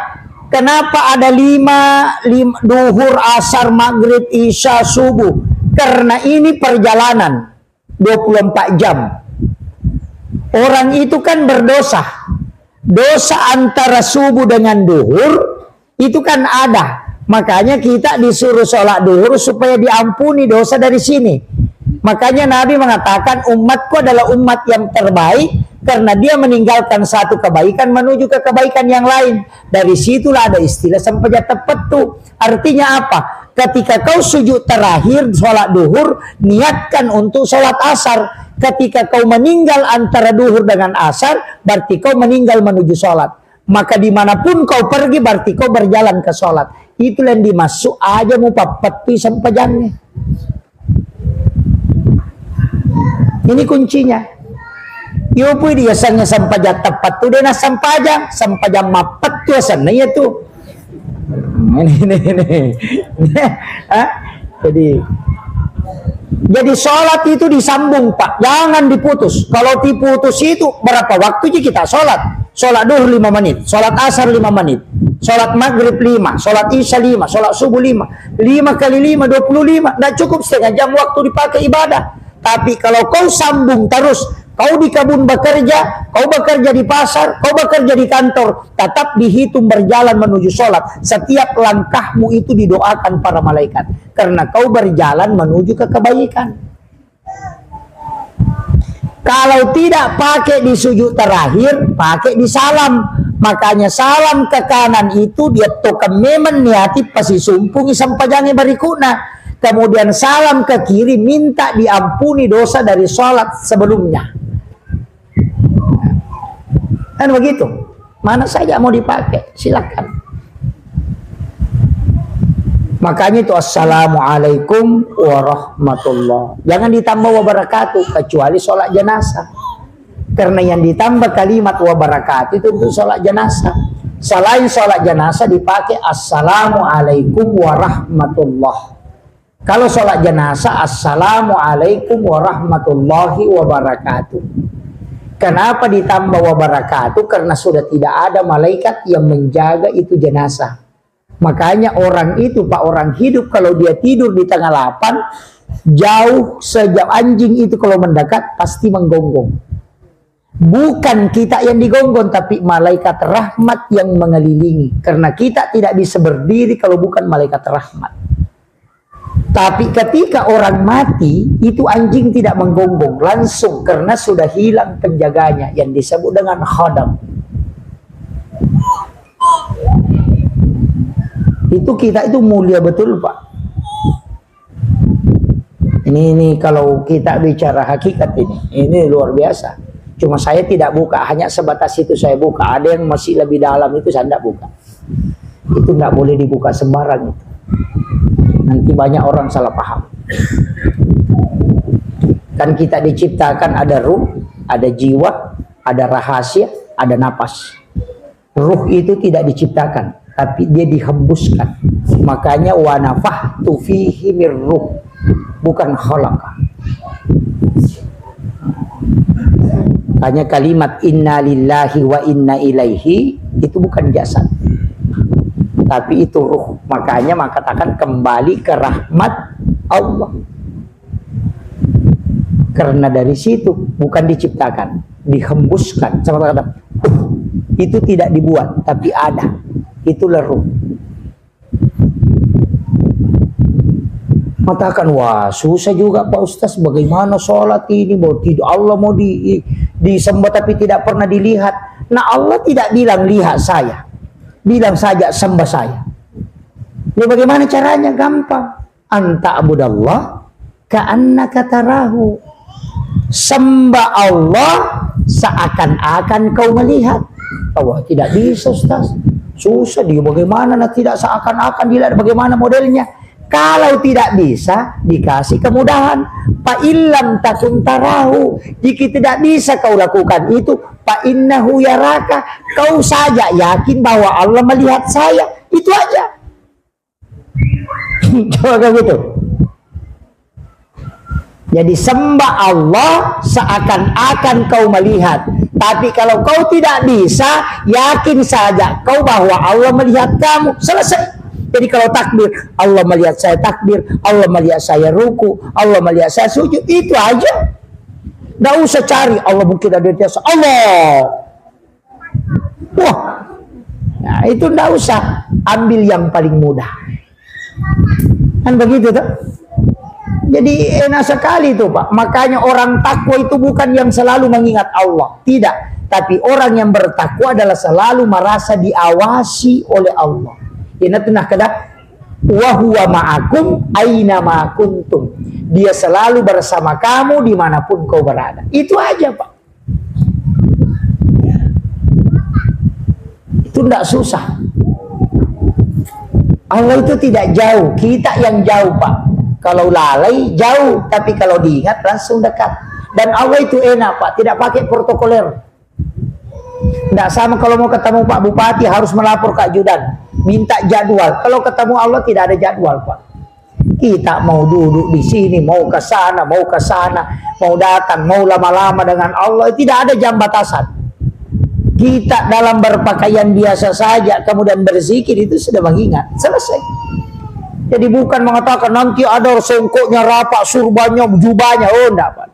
Kenapa ada lima, lima, duhur, asar, maghrib, isya, subuh? Karena ini perjalanan dua puluh empat jam. Orang itu kan berdosa. Dosa antara subuh dengan duhur itu kan ada. Makanya kita disuruh sholat duhur supaya diampuni dosa dari sini. Makanya Nabi mengatakan, "Umatku adalah umat yang terbaik karena dia meninggalkan satu kebaikan menuju ke kebaikan yang lain." Dari situlah ada istilah sempajang teppettu. Artinya apa? Ketika kau sujud terakhir sholat duhur, niatkan untuk sholat asar. Ketika kau meninggal antara duhur dengan asar, berarti kau meninggal menuju sholat. Maka dimanapun kau pergi, berarti kau berjalan ke sholat. Itulah yang dimaksud aja mupappettui sempajangnya. Ini kuncinya. Yo pui diasengnge sempajang teppettu, de' nassempajang, sempajang mappettu asenna iya tu. Ini, ini, ini. Hah? Jadi, jadi sholat itu disambung, Pak. Jangan diputus. Kalau diputus itu berapa waktu ji kita sholat? Sholat duhur lima menit, sholat asar lima menit, sholat maghrib lima, sholat isya lima, sholat subuh lima. Lima kali lima, dua puluh lima. Nggak cukup setengah jam waktu dipakai ibadah. Tapi kalau kau sambung terus, kau di kebun bekerja, kau bekerja di pasar, kau bekerja di kantor, tetap dihitung berjalan menuju sholat. Setiap langkahmu itu didoakan para malaikat. Karena kau berjalan menuju ke kebaikan. Kalau tidak pakai di sujud terakhir, pakai di salam. Makanya salam ke kanan itu dia tokan memang niati pasisumpungi sempajangi berikutnya. Kemudian salam ke kiri, minta diampuni dosa dari sholat sebelumnya. Kan begitu. Mana saja mau dipakai, silakan. Makanya itu, "Assalamualaikum warahmatullah." Jangan ditambah wabarakatuh, kecuali sholat jenazah. Karena yang ditambah kalimat wabarakatuh itu untuk sholat jenazah. Selain sholat jenazah dipakai, "Assalamualaikum warahmatullah." Kalau sholat jenazah, "Assalamualaikum warahmatullahi wabarakatuh." Kenapa ditambah wabarakatuh? Karena sudah tidak ada malaikat yang menjaga itu jenazah. Makanya orang itu, Pak, orang hidup kalau dia tidur di tanggal delapan, jauh sejauh anjing itu kalau mendekat, pasti menggonggong. Bukan kita yang digonggong, tapi malaikat rahmat yang mengelilingi. Karena kita tidak bisa berdiri kalau bukan malaikat rahmat. Tapi ketika orang mati, itu anjing tidak menggonggong, langsung, karena sudah hilang penjaganya yang disebut dengan khadam. Itu kita itu mulia betul, Pak. Ini, ini kalau kita bicara hakikat ini, ini luar biasa. Cuma saya tidak buka, hanya sebatas itu saya buka. Ada yang masih lebih dalam itu saya tidak buka. Itu nggak boleh dibuka sembarang itu. Nanti banyak orang salah paham. Kan kita diciptakan ada ruh, ada jiwa, ada rahasia, ada napas. Ruh itu tidak diciptakan, tapi dia dihembuskan. Makanya wa nafakhtu fihi mir ruh, bukan khalaqa. Hanya kalimat inna lillahi wa inna ilaihi itu bukan jasad, tapi itu ruh. Makanya mengatakan kembali ke rahmat Allah. Karena dari situ bukan diciptakan, dihembuskan. Sama kata, itu tidak dibuat, tapi ada. Itulah ruh. Mengatakan, "Wah, susah juga, Pak Ustaz, bagaimana sholat ini? Mau tidur, Allah mau di, disembah tapi tidak pernah dilihat." Nah, Allah tidak bilang, "Lihat saya." Bilang saja, "Sembah saya." Ya, bagaimana caranya? Gampang. "An ta'budallah ka'annaka tarahu." Sembah Allah seakan-akan kau melihat. "Wah, tidak bisa, Ustaz. Susah dia, bagaimana nah tidak seakan-akan dilihat, bagaimana modelnya?" Kalau tidak bisa, dikasih kemudahan. "Fa illam takun tarahu." Jika tidak bisa kau lakukan itu, "fa innahu yaraka." Kau saja yakin bahwa Allah melihat saya. Itu aja. Coba kayak gitu. Jadi sembah Allah seakan-akan kau melihat. Tapi kalau kau tidak bisa, yakin saja kau bahwa Allah melihat kamu. Selesai. Jadi kalau takbir, Allah melihat saya takbir, Allah melihat saya ruku, Allah melihat saya sujud. Itu aja. Nggak usah cari, Allah mungkin ada di atas. Allah. Wah, nah, itu ndak usah, ambil yang paling mudah. Kan begitu tuh. Jadi enak sekali tuh, Pak. Makanya orang takwa itu bukan yang selalu mengingat Allah, tidak. Tapi orang yang bertakwa adalah selalu merasa diawasi oleh Allah. Ini tuh nah kada wa huwa ma'akum aina ma kuntum. Dia selalu bersama kamu dimanapun kau berada. Itu aja, Pak. Itu ndak susah. Allah itu tidak jauh, kita yang jauh, Pak. Kalau lalai, jauh, tapi kalau diingat, langsung dekat. Dan Allah itu enak, Pak, tidak pakai protokoler. Ndak sama kalau mau ketemu Pak Bupati, harus melapor ke ajudan, minta jadwal. Kalau ketemu Allah, tidak ada jadwal, Pak. Kita mau duduk di sini, mau ke sana, mau ke sana, mau datang, mau lama-lama dengan Allah, tidak ada jam batasan. Kita dalam berpakaian biasa saja, kemudian berzikir, itu sudah mengingat. Selesai. Jadi bukan mengatakan nanti ada songkoknya rapat, surbannya, jubahnya. Oh, enggak, Pak.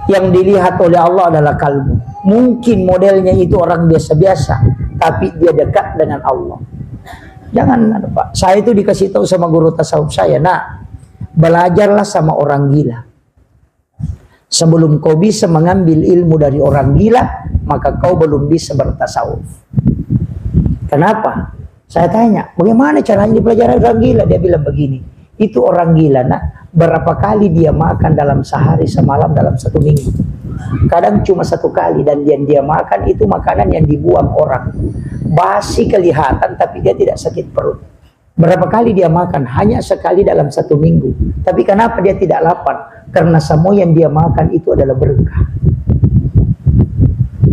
Yang dilihat oleh Allah adalah kalbu. Mungkin modelnya itu orang biasa-biasa, tapi dia dekat dengan Allah. Jangan, Pak. Saya itu dikasih tahu sama guru tasawuf saya, "Nak, belajarlah sama orang gila. Sebelum kau bisa mengambil ilmu dari orang gila, maka kau belum bisa bertasawuf." Kenapa? Saya tanya, "Bagaimana caranya dipelajari orang gila?" Dia bilang begini, "Itu orang gila, Nak, berapa kali dia makan dalam sehari semalam dalam satu minggu? Kadang cuma satu kali, dan yang dia makan itu makanan yang dibuang orang. Basi kelihatan, tapi dia tidak sakit perut. Berapa kali dia makan? Hanya sekali dalam satu minggu. Tapi kenapa dia tidak lapar? Karena semua yang dia makan itu adalah berkah."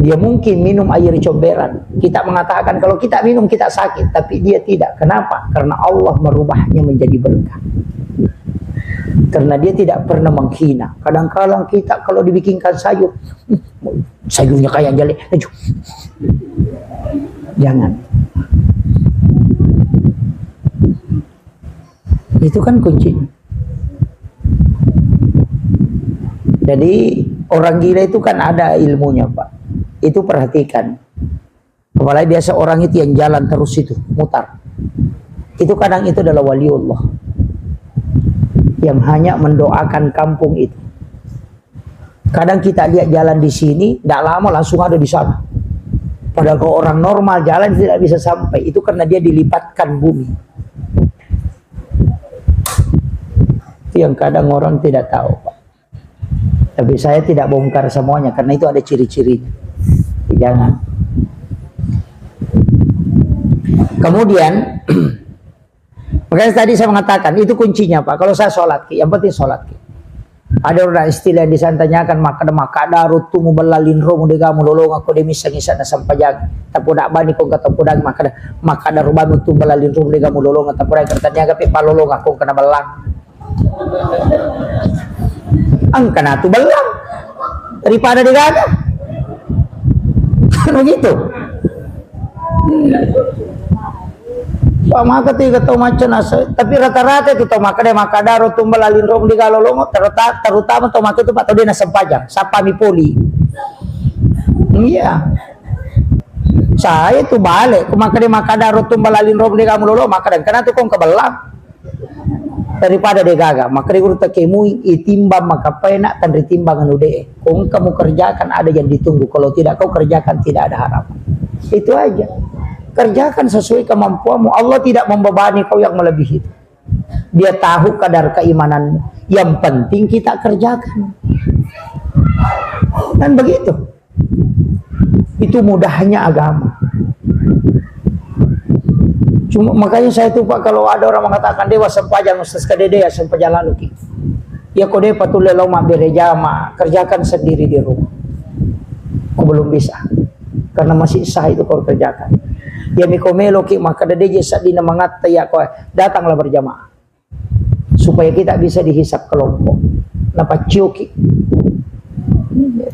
Dia mungkin minum air comberan. Kita mengatakan kalau kita minum kita sakit, tapi dia tidak. Kenapa? Karena Allah merubahnya menjadi berkah. Karena dia tidak pernah menghina. Kadang-kadang kita kalau dibikinkan sayur, "Hmm, sayurnya kayak jelek." Aduh. Jangan. Itu kan kuncinya. Jadi orang gila itu kan ada ilmunya, Pak. Itu perhatikan. Apalagi biasa orang itu yang jalan terus itu, mutar. Itu kadang itu adalah waliullah. yang hanya mendoakan kampung itu. Kadang kita lihat jalan di sini, ndak lama langsung ada di sana. Padahal kalau orang normal jalan tidak bisa sampai, itu karena dia dilipatkan bumi. Itu yang kadang orang tidak tahu, Pak. Tapi saya tidak bongkar semuanya, karena itu ada ciri-cirinya. Jangan. Kemudian, makanya tadi saya mengatakan, itu kuncinya, Pak. Kalau saya sholat, Ki, yang penting sholat, Ki. Ada orang istilah yang disantanyakan, maka ada, maka ada rutu mu bela linro mu dega mu lolong aku de misa ngisa na sempajang. Tapi udah bani kong kata udah maka ada, maka ada rubah mu tu bela linro mu dega mu lolong, tapi udah kata niaga pe palolong aku kena belang. Engka na tu belang daripada digaga. Kan begitu. Pak, maka tiga tau macam nasa, tapi rata-rata itu tau maka deh, maka daro tumbal alinrong di galolongo, terutama, terutama tau maka itu, Pak, tau dia nasempajang, sapa mi poli. Iya. Saya itu balik, ku maka deh, maka daro tumbal alinrong di galolongo, maka dan kena tu kong kebelang. Daripada de gaga, maka de guru tekemui, itimbang maka pena, tan ritimbang anu de. Kong kamu kerjakan, ada yang ditunggu. Kalau tidak kau kerjakan, tidak ada harapan. Itu aja. Kerjakan sesuai kemampuanmu. Allah tidak membebani kau yang melebihi itu. Dia tahu kadar keimananmu. Yang penting kita kerjakan. Kan begitu. Itu mudahnya agama. Cuma makanya saya tuh, Pak, kalau ada orang mengatakan, "Dewa sempajang, Ustaz, kadede ya sempajang lalu ki." Ya, kau deh patulle lo mabbere jama, kerjakan sendiri di rumah. Kau belum bisa. Karena masih sah itu kau kerjakan. Ya, miko melo ki, maka dede je sadina mangatta ya kau, datanglah berjamaah. Supaya kita bisa dihisap kelompok. Napacioki.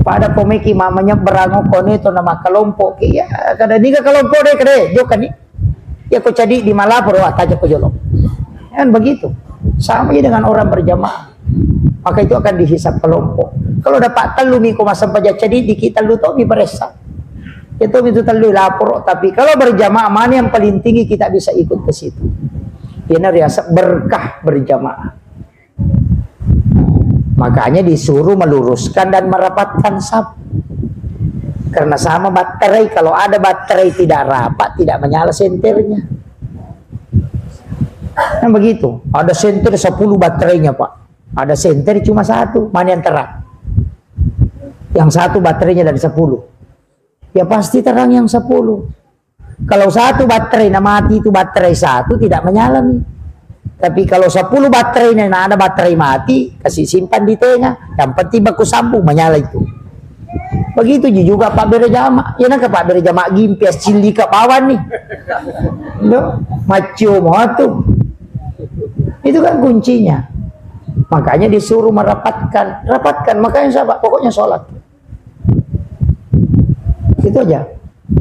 Pada komeki mamanya berango kone to nama kelompok ki. Ya, kada niga kelompok deh, kede, jokani. Ya, ko cadi di malapor, wah, taja ko jolo. Kan begitu. Sama aja dengan orang berjamaah. Maka itu akan dihisap kelompok. Kalau dapat telu miko masam paja cadi, dikit telu to mi peresa. Itu itu telu lapor, tapi kalau berjamaah mana yang paling tinggi kita bisa ikut ke situ. Ini riasa berkah berjamaah. Makanya disuruh meluruskan dan merapatkan saf. Karena sama baterai, kalau ada baterai tidak rapat, tidak menyala senternya. Kan begitu. Ada senter sepuluh baterainya, Pak. Ada senter cuma satu, mana yang terang? Yang satu baterainya dari sepuluh. Ya pasti terang yang sepuluh. Kalau satu baterai na mati, itu baterai satu tidak menyala mi. Tapi kalau sepuluh baterai na ada baterai mati, kasih simpan di tengah. Yang penting baku sambung, menyala itu. Begitu ji juga Pak Bere Jama. Ya nangka Pak Bere Jama gimpi, ascilli ka bawang ni. Loh, macio mo tu. Itu kan kuncinya. Makanya disuruh merapatkan, rapatkan. Makanya sahabat, pokoknya sholat. Itu aja.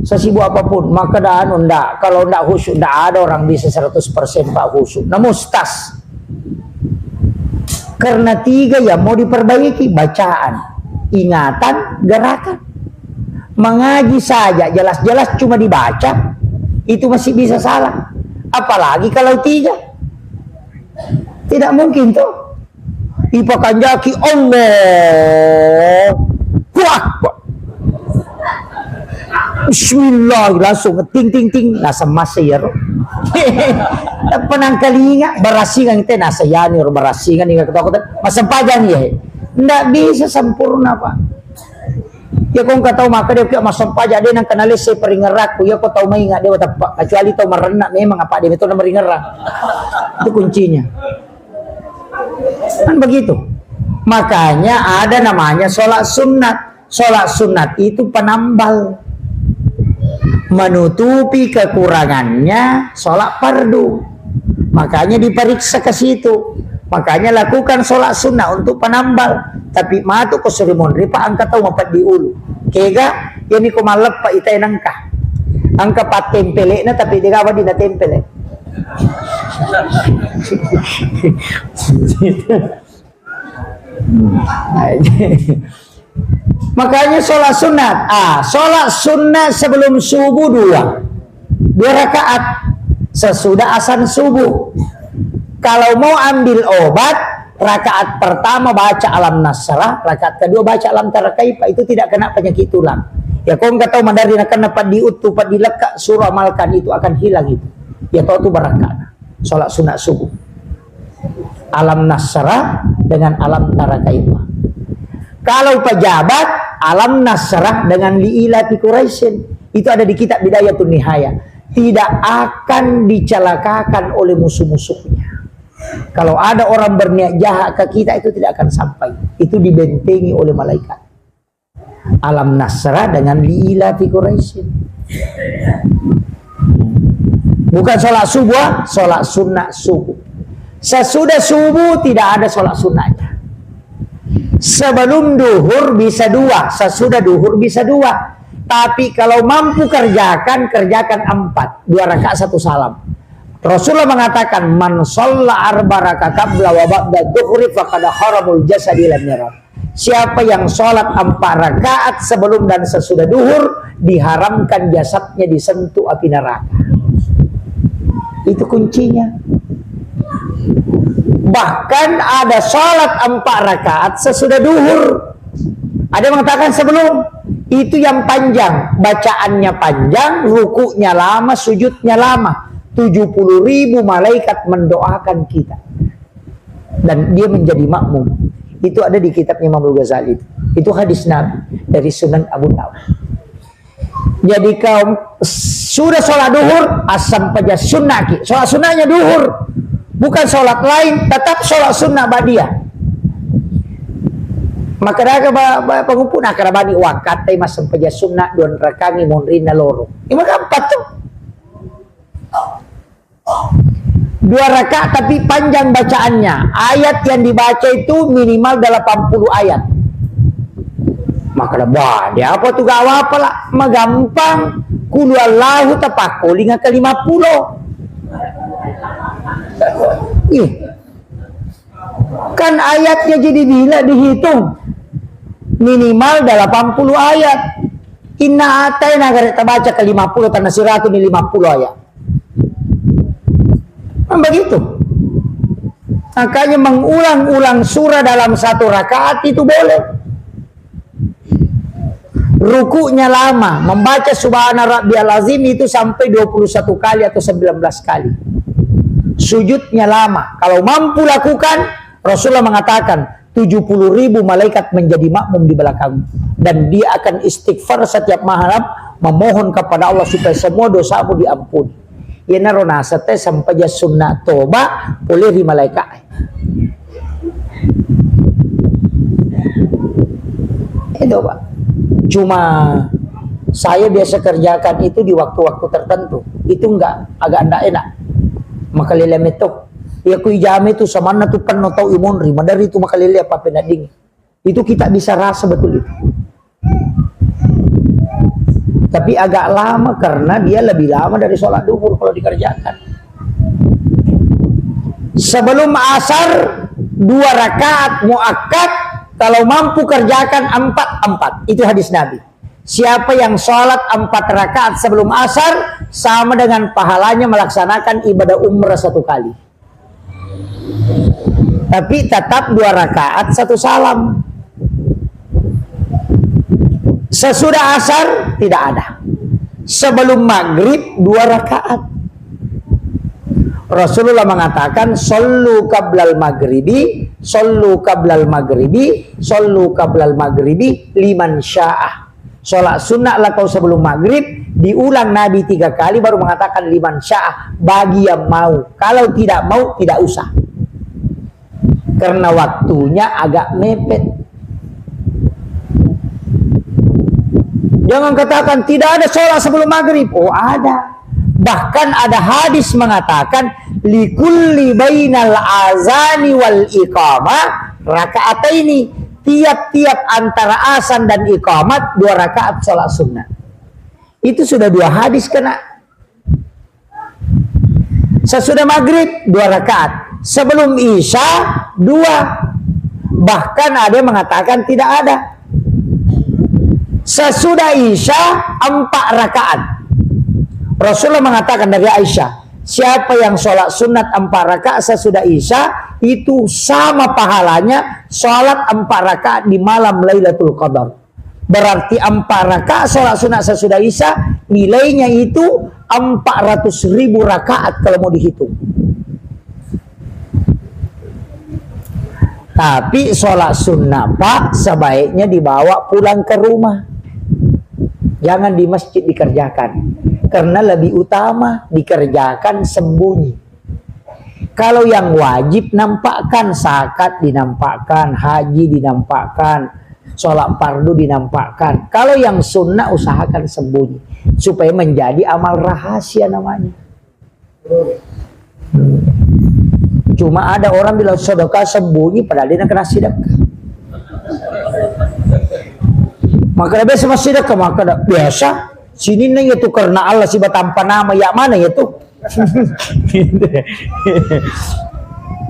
Sesibuk apapun, maka dah anu ndak, kalau ndak khusyuk, ndak ada orang bisa seratus persen Pak khusyuk. Nah, mustas. Karena tiga yang mau diperbaiki, bacaan, ingatan, gerakan. Mengaji saja jelas-jelas cuma dibaca, itu masih bisa salah. Apalagi kalau tiga. Tidak mungkin tuh. Ipakanjaki Allahu Akbar. Bismillah, langsung ting ting ting, nasa masa ya ro. Penangkalinga barasingan te nasa yani ro barasingan ni kata aku, masempajang ya. Ndak bisa sempurna, Pak. Ya, kong ka tau maka dia kia masempajang, dia nang kenal se peringerakku, ya, kau tau maingat dia teppa, kecuali tau merenna memang apa dia itu na meringerang. Itu kuncinya. Kan begitu. Makanya ada namanya sholat sunat. Sholat sunat itu penambal. Menutupi kekurangannya sholat fardu. Makanya diperiksa ke situ. Makanya lakukan sholat sunnah untuk penambal. Tapi matu ko suri monri pa engka tau mapeddi ulu. Kega, yani ko malleppa itai nengka. Engka pattempelekna tapi dega wadi na tempele. Makanya sholat sunat. Ah, sholat sunat sebelum subuh dua. Dua rakaat sesudah azan subuh. Kalau mau ambil obat, Rakaat pertama baca alam nasrah, rakaat kedua baca alam tara kaifa, itu tidak kena penyakit tulang. Ya, kau nggak tahu madari nakenna peddi uttu, peddi lekka, suruh amalkan itu, akan hilang itu. Ya, tahu tuh barakana. Sholat sunat subuh. Alam nasrah dengan alam tara kaifa. Kalau pejabat, alam nasrah dengan liilafi Quraisyin. Itu ada di kitab Bidayatun Nihayah. Tidak akan dicelakakan oleh musuh-musuhnya. Kalau ada orang berniat jahat ke kita, itu tidak akan sampai. Itu dibentengi oleh malaikat. Alam nasrah dengan liilafi Quraisyin. Bukan sholat subuh, ah, sholat sunnah subuh. Sesudah subuh tidak ada sholat sunnahnya. Sebelum duhur bisa dua, sesudah duhur bisa dua. Tapi kalau mampu kerjakan, kerjakan empat. Dua rakaat satu salam. Rasulullah mengatakan, "Man shalla arba raka qabla wa ba'da dhuhri faqad haramul jasadi ila nar." Siapa yang sholat empat rakaat sebelum dan sesudah duhur, diharamkan jasadnya disentuh api neraka. Itu kuncinya. Bahkan ada sholat empat rakaat sesudah duhur. Ada yang mengatakan sebelum. Itu yang panjang. Bacaannya panjang, rukuknya lama, sujudnya lama. Tujuh puluh ribu malaikat mendoakan kita. Dan dia menjadi makmum. Itu ada di kitabnya Imam Al-Ghazali. Itu hadis Nabi dari Sunan Abu Dawud. Jadi, kau sudah sholat duhur, asam paja sunnah ki. Sholat sunnahnya duhur. Bukan sholat lain, tetap sholat sunnah ba'diyah. Maka daga ba, ba, pengumpul, nah, kada bani waktu, eh, masam paja sunnah, dua rakangi monrinna loro. Ini maka empat tuh. Dua rakaat tapi panjang bacaannya. Ayat yang dibaca itu minimal delapan puluh ayat. Maka, wah, dia apa tuh, gak apa-apa lah. Magampang. Qul huwallahu tapakkolinga ke lima puluh. Ih. Kan ayatnya jadi bila dihitung. Minimal delapan puluh ayat. Inna ataina gare tabaca ke lima puluh, tanah siratu ni lima puluh ayat. Kan begitu. Makanya mengulang-ulang surah dalam satu rakaat itu boleh. Rukuknya lama, membaca Subhana Rabbiyal Azim itu sampai dua puluh satu kali atau sembilan belas kali. Sujudnya lama. Kalau mampu lakukan, Rasulullah mengatakan, tujuh puluh ribu malaikat menjadi makmum di belakang. Dan dia akan istighfar setiap malam, memohon kepada Allah supaya semua dosamu diampuni. Iyanaro naseng te sampaja sunna toba pole ri malaika. Itu, Pak. Cuma saya biasa kerjakan itu di waktu-waktu tertentu. Itu enggak, agak enggak enak. Makalele meto. Ya, ku ijame tu samanna tu penno tau imonri, madari tu makalele apa penadding. Itu kita bisa rasa betul itu. Tapi agak lama karena dia lebih lama dari sholat duhur kalau dikerjakan. Sebelum asar, dua rakaat muakkad, kalau mampu kerjakan empat, empat. Itu hadis Nabi. Siapa yang sholat empat rakaat sebelum asar, sama dengan pahalanya melaksanakan ibadah umrah satu kali. Tapi tetap dua rakaat satu salam. Sesudah asar tidak ada. Sebelum maghrib dua rakaat. Rasulullah mengatakan, "Sallu qablal maghribi, sallu qablal maghribi, sallu qablal maghribi liman syaa." Sholat sunnah lah kau sebelum maghrib, diulang Nabi tiga kali, baru mengatakan, "Liman syaa," bagi yang mau. Kalau tidak mau, tidak usah. Karena waktunya agak mepet. Jangan katakan, "Tidak ada sholat sebelum maghrib." Oh, ada. Bahkan ada hadis mengatakan, "Likulli bainal azani wal iqamah rakaataini." Tiap-tiap antara azan dan iqamat dua rakaat sholat sunnah. Itu sudah dua hadis kena. Sesudah maghrib, dua rakaat. Sebelum isya, dua. Bahkan ada yang mengatakan tidak ada. Sesudah isya, empat rakaat. Rasulullah mengatakan dari Aisyah, "Siapa yang sholat sunat empat rakaat sesudah isya, itu sama pahalanya sholat empat rakaat di malam Lailatul Qadar. Berarti empat rakaat sholat sunat sesudah Isya, nilainya itu empat ratus ribu rakaat kalau mau dihitung. Tapi sholat sunnah, Pak, sebaiknya dibawa pulang ke rumah. Jangan di masjid dikerjakan. Karena lebih utama dikerjakan sembunyi. Kalau yang wajib nampakkan, zakat dinampakkan, haji dinampakkan, sholat fardu dinampakkan. Kalau yang sunnah usahakan sembunyi supaya menjadi amal rahasia namanya. Hmm. Cuma ada orang bilang sedekah sembunyi padahal dia kena sedekah. Maka biasa masih sedekah, maka biasa. Sini nanya tuh karena Allah sih tanpa nama, ya mana ya tuh?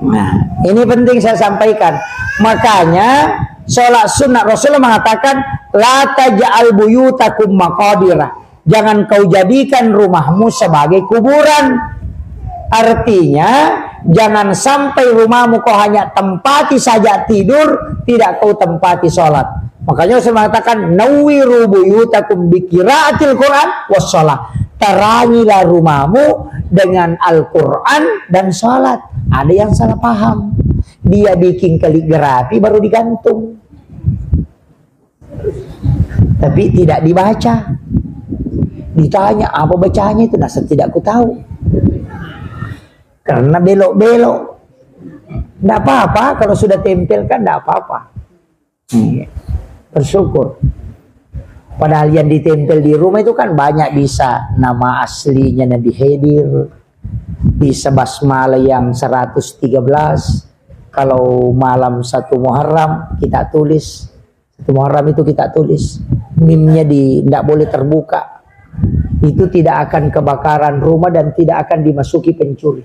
Nah, ini penting saya sampaikan. Makanya sholat sunat Rasulullah mengatakan, "La taj'al buyutakum maqabira." Jangan kau jadikan rumahmu sebagai kuburan. Artinya, jangan sampai rumahmu kau hanya tempati saja tidur, tidak kau tempati sholat. Makanya saya mengatakan, "Nawwiru buyutakum bi qiraatil Qur'an was shalah." Terangilah rumahmu dengan Al-Quran dan sholat. Ada yang salah paham. Dia bikin kaligrafi baru digantung. Tapi tidak dibaca. Ditanya, "Apa bacanya itu?" Nah, saya tidak ku tahu. Karena belok-belok. Nggak apa-apa, kalau sudah tempel kan nggak apa-apa. Iya. Bersyukur. Padahal yang ditempel di rumah itu kan banyak, bisa nama aslinya Nabi Khidir, bisa basmalah yang seratus tiga belas, kalau malam satu Muharram kita tulis, satu Muharram itu kita tulis, mimnya di, ndak boleh terbuka. Itu tidak akan kebakaran rumah dan tidak akan dimasuki pencuri.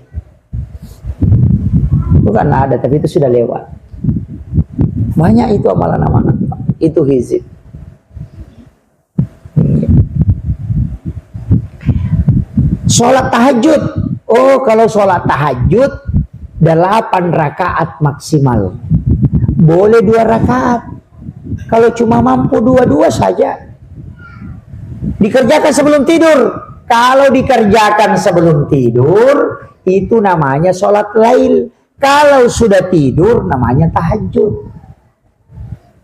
Bukan ada, tapi itu sudah lewat. Banyak itu amalan-amalan, Pak. Itu hizib. Sholat tahajud. Oh, kalau sholat tahajud, delapan rakaat maksimal. Boleh dua rakaat. Kalau cuma mampu dua-dua saja. Dikerjakan sebelum tidur. Kalau dikerjakan sebelum tidur, itu namanya sholat lail. Kalau sudah tidur, namanya tahajud.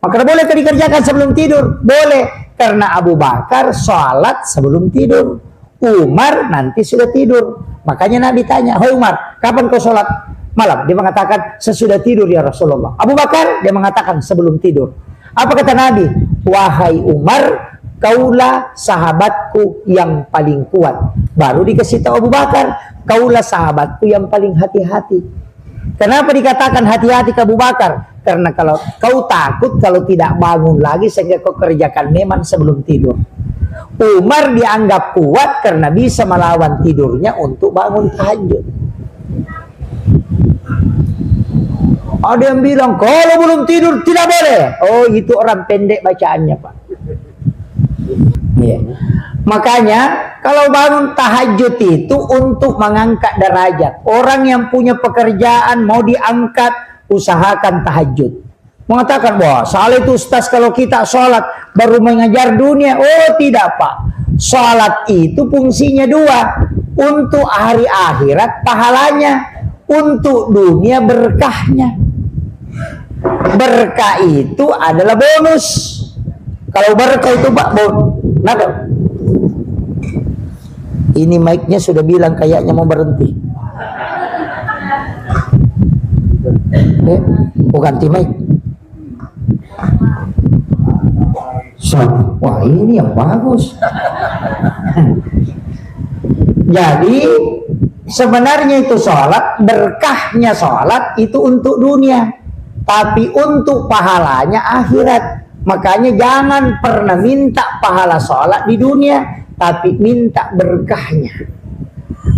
Maka bolehkah dikerjakan sebelum tidur? Boleh. Karena Abu Bakar sholat sebelum tidur. Umar nanti sudah tidur. Makanya Nabi tanya, "Hai Umar, kapan kau sholat malam?" Dia mengatakan, "Sesudah tidur, ya Rasulullah." Abu Bakar, dia mengatakan, "Sebelum tidur." Apa kata Nabi? "Wahai Umar, kaulah sahabatku yang paling kuat." Baru dikasih tahu Abu Bakar, "Kaulah sahabatku yang paling hati-hati." Kenapa dikatakan hati-hati ke Abu Bakar? Karena kalau kau takut, kalau tidak bangun lagi sehingga kau kerjakan memang sebelum tidur. Umar dianggap kuat karena bisa melawan tidurnya untuk bangun tahajud. Ada yang bilang, "Kalau belum tidur, tidak boleh." Oh, itu orang pendek bacaannya, Pak. Iya. Makanya, kalau bangun tahajud itu untuk mengangkat derajat. Orang yang punya pekerjaan mau diangkat, usahakan tahajud. Mengatakan, "Wah, salah itu, Ustaz, kalau kita sholat baru mengejar dunia." Oh, tidak, Pak. Sholat itu fungsinya dua. Untuk hari akhirat pahalanya, untuk dunia berkahnya. Berkah itu adalah bonus. Kalau berkah itu, Pak, bon-, kenapa? Ini mic-nya sudah bilang kayaknya mau berhenti. Eh, mau ganti mic. So, wah, ini yang bagus. Jadi, sebenarnya itu sholat, berkahnya sholat itu untuk dunia. Tapi untuk pahalanya akhirat. Makanya jangan pernah minta pahala sholat di dunia, tapi minta berkahnya.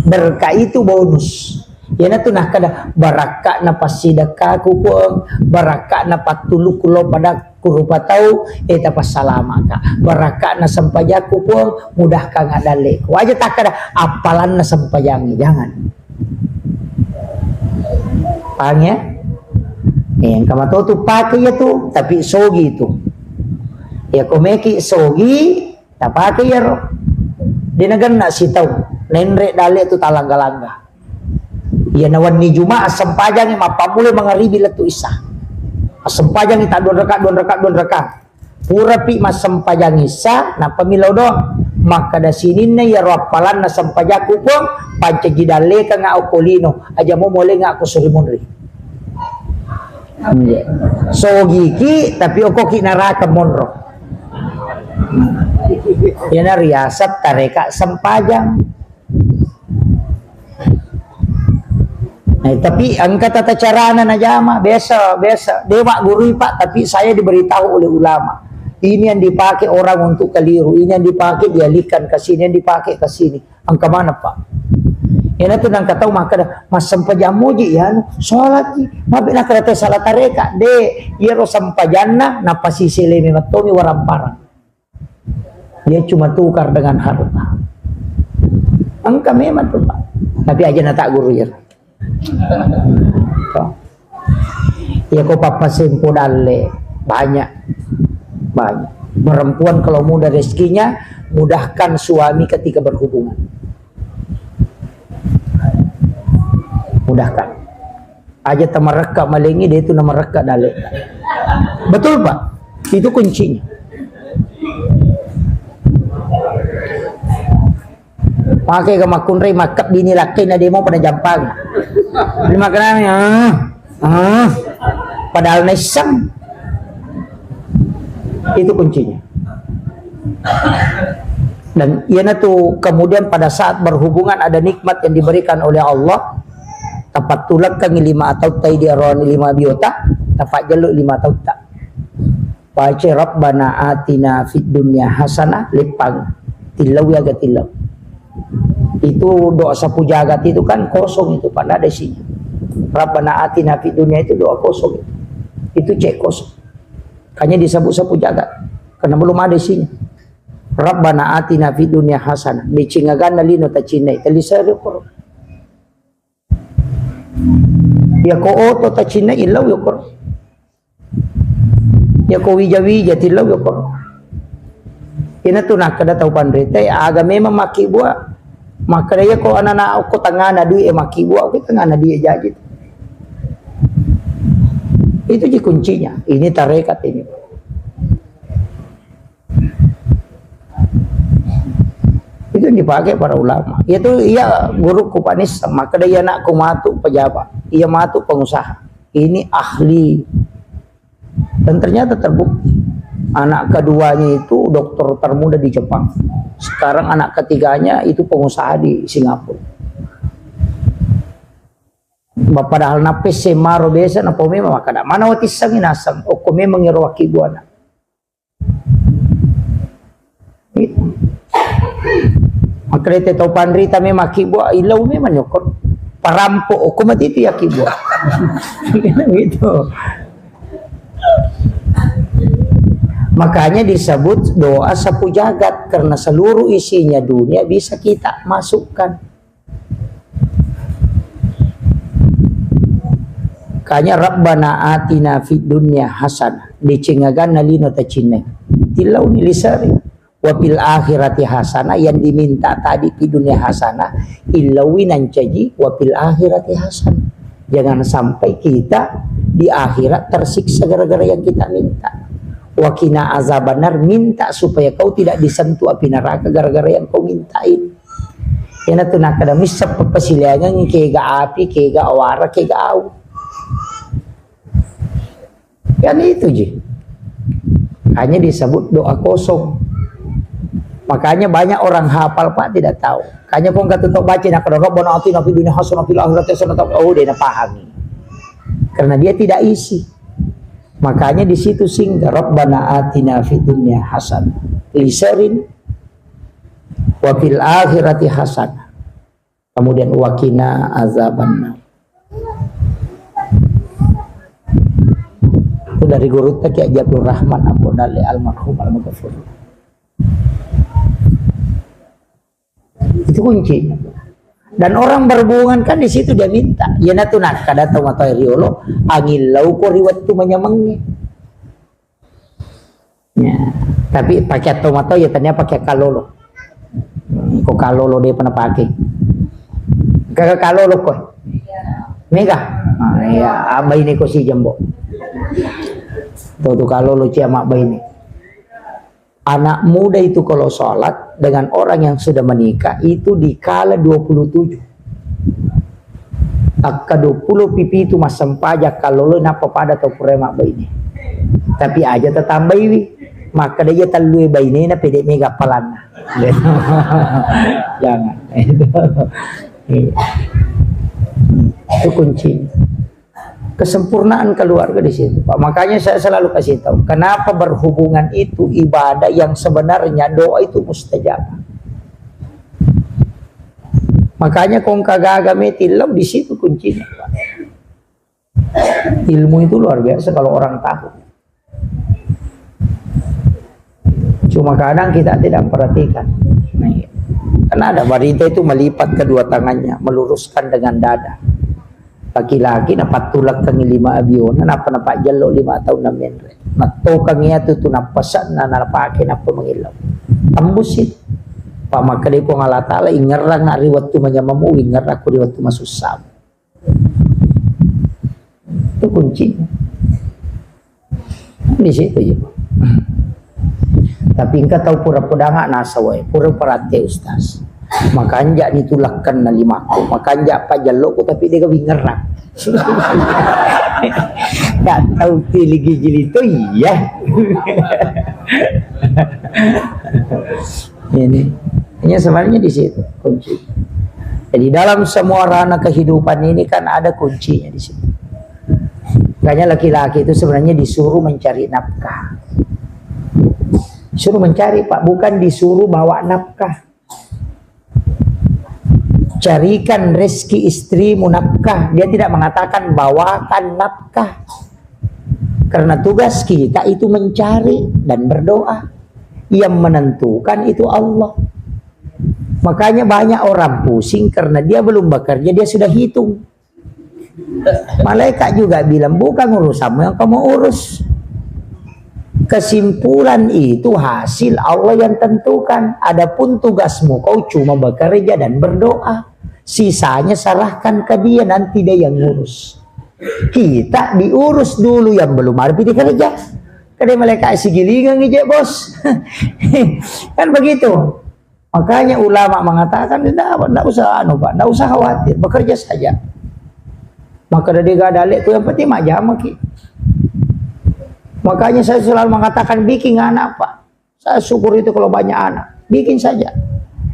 Berkah itu bonus. Iyanatu nakkeda, "Barakka'na passidekkaku, Puang, barakka'na pattulukku lao pada ku rupa tau, eh, tapassalama'ka. Barakka'na sempajakku, Puang, mudahkanga dalle'ku." Aja takkeda, "Appalanna sempajangnge," jangan. Paham ya? Eh, engka matotu pake iya tu, tapi sogi tu. Iya ko meki sogi, tapake iyaro. De nagenna sitau, nenre dale tu talangga-langga. Iya na wenni Jumat assempajangi mappammula mangaribi lettu Isya. Assempajangi ta dua raka, dua raka, dua raka. Purapi massempajang Isya, nappami lao doang. Makkeda sininna iyaro appalanna sempajakku, Puang, pancaji dallekang okko lino, aja mo molenga ko suri munri. Iya. Sogiki, tapi okoki naraka monro. Iyana riaseng tareka sempajang. Eh, tapi engka tata carana najama, biasa, biasa. Dewa gurui, Pak, tapi saya diberitahu oleh ulama. Ini yang dipakai orang untuk keliru, ini yang dipakai dialihkan ke sini, yang dipakai ke sini. Engka mana, Pak? Iyana tu nangka tau makkeda, massempajang moji, ya, anu, sholat ji. Mabe nakkeda te salah tareka, de, iyaro sempajanna, napasisele memettomi waramparang. Dia cuma tukar dengan harta. Engka memang tu, Pak. Tapi aja na tak guru ya. Tuh. Ya, ko pappasempo dalle, banyak. Banyak. Perempuan kalau mudah rezekinya, mudahkan suami ketika berhubungan. Mudahkan. Aja tamarekka malengi, de tu namarekka dale. Betul, Pak? Itu kuncinya. Pake ke makkunrai makkebbi ni lakkai na demo pada jampang. Terima kasih. Ah, ah. Padahal naisseng. Itu kuncinya. Dan iyana tu kemudian pada saat berhubungan ada nikmat yang diberikan oleh Allah, tapattulekkangi lima atau tai di aroni lima biota, tapajjellu lima atau tak. Baca Rabbana atina fid dunya hasanah, leppang. Tillau ya ga tillau. Itu doa sapu jagat itu kan kosong itu, Pak, nggak ada isinya. Rabbana atina fid dunya itu doa kosong itu. Itu cek kosong. Hanya disebut sapu jagat. Karena belum ada isinya. Rabbana atina fid dunya hasanah. Decengaganna lino tacinnai. Talisari koro. Iya ko oto tacinnai illau yokoro. Iya ko wija-wija tillau yokoro. Ina tu nakkeda tau panrita, aga memang makkibua. Makkeda iya ko anana okko tangana dui e makkibua, okko tangana dui e jaji. Itu ji kuncinya. Ini tarekat ini. Itu yang dipakai para ulama. Itu iya guruku Pak Nis, makkeda iya anakku matu pejabat, iya matu pengusaha. Ini ahli. Dan ternyata terbukti. Anak keduanya itu dokter termuda di Jepang. Sekarang anak ketiganya itu pengusaha di Singapura. Ba-, padahal nappesse maro biasa, napau memang makkeda, mana watissangi nasang, okko memang iro wakkibuana. Gitu. Makkrete tau panrita memang makkibua, ilau memang nyokot. Parampo, okko mati itu ya kibua. Gitu. Makanya disebut doa sapu jagat, karena seluruh isinya dunia bisa kita masukkan. Kanya Rabbana atina fid dunya hasanah. Decengaganna lino tacinnai. Tillauni lisari. Wa fil akhirati hasanah, yang diminta tadi di dunia hasanah, illaui nancaji wa fil akhirati hasanah. Jangan sampai kita di akhirat tersiksa gara-gara yang kita minta. Wa qina azabannar, minta supaya kau tidak disentuh api neraka gara-gara yang kau minta ini. Iyana tu nakkeda misseng pappasilaingeng kega api, kega awara, kega au. Kan itu ji. Hanya disebut doa kosong. Makanya banyak orang hafal, Pak, tidak tahu. Makanya kau nggak tahu baca, nakkeda Rabbana atina fid dunya hasanah fil akhirati hasanah, oh, dia pahami. Karena dia tidak isi. Makanya di situ singgah Rabbana atina fid dunya hasanah. Liserin wa fil akhirati hasanah. Kemudian wa qina azabannar. Itu dari gurutta Kiai Haji Abdul Rahman Ambo Dalle almarhum almaghfur. Itu kuncinya. Dan orang berhubungan kan di situ dia minta. Iyanatu nakkeda tau matoa riolo, angillauko ri wettu manyamengnge. Ya, tapi pake tau matoa ya tania pake kalolo. Hmm, ko kalolo de pernah pake. Kagak kalolo ko. Mega. Ah, iya, abai ne ko si jembo. Tuh, tuh kalolo cia mak baine. Anak muda itu kalau sholat dengan orang yang sudah menikah itu dikala dua puluh tujuh. Akka dua puluh pipi itu massempajang kallolo nappa pada tau pura mabbaine. Tapi aja tatambaiwi. Maka dia tallue bainena pede mega palanna. Jangan. Itu kunci. Kesempurnaan keluarga di situ, Pak. Makanya saya selalu kasih tahu, kenapa berhubungan itu ibadah yang sebenarnya doa itu mustajab. Makanya kong kagaga metillau di situ kuncinya, Pak. Ilmu itu luar biasa kalau orang tahu. Cuma kadang kita tidak perhatikan. Nah, iya. Karena ada wanita itu melipat kedua tangannya, meluruskan dengan dada. Laki-laki na pattulakkangi lima abiona, nappa napajjello lima tahun na menre. Nattokangi atu tu nappasanna, napake, nappa mangillau. Tembus itu. Pamakkeda Puang Allah Ta'ala, ingerrang na ri wettu manyamemu, ingerrang ku ri wettu masussamu. Itu kuncinya. Di situ ya. Tapi engka tau pura-pura nasa wae, pura perhati ustaz. Makanja ni tulakkan na limaku, makanja pajalloku tapi dia kawingerang. Tak tahu pilih gigi itu iya. Ini, ini sebenarnya di situ kunci. Jadi dalam semua ranah kehidupan ini kan ada kuncinya di situ. Makanya laki-laki itu sebenarnya disuruh mencari nafkah. Suruh mencari, Pak, bukan disuruh bawa nafkah. Carikan rezeki istrimu nafkah. Dia tidak mengatakan bawakan nafkah. Karena tugas kita itu mencari dan berdoa. Yang menentukan itu Allah. Makanya banyak orang pusing karena dia belum bekerja, dia sudah hitung. Malaikat juga bilang, "Bukan urusanmu yang kamu urus." Kesimpulan itu hasil Allah yang tentukan. Adapun tugasmu, kau cuma bekerja dan berdoa. Sisanya serahkan ke dia, nanti dia yang ngurus. Kita diurus dulu yang belum ada dikerja. Kada malaikat sigilingan aja, Bos. Kan begitu. Makanya ulama mengatakan, tidak apa, tidak usah anu, Pak, tidak usah khawatir, bekerja saja. Maka dari gak ada lek, yang penting majama ki. Makanya saya selalu mengatakan, bikin anak, Pak. Saya syukur itu kalau banyak anak, bikin saja.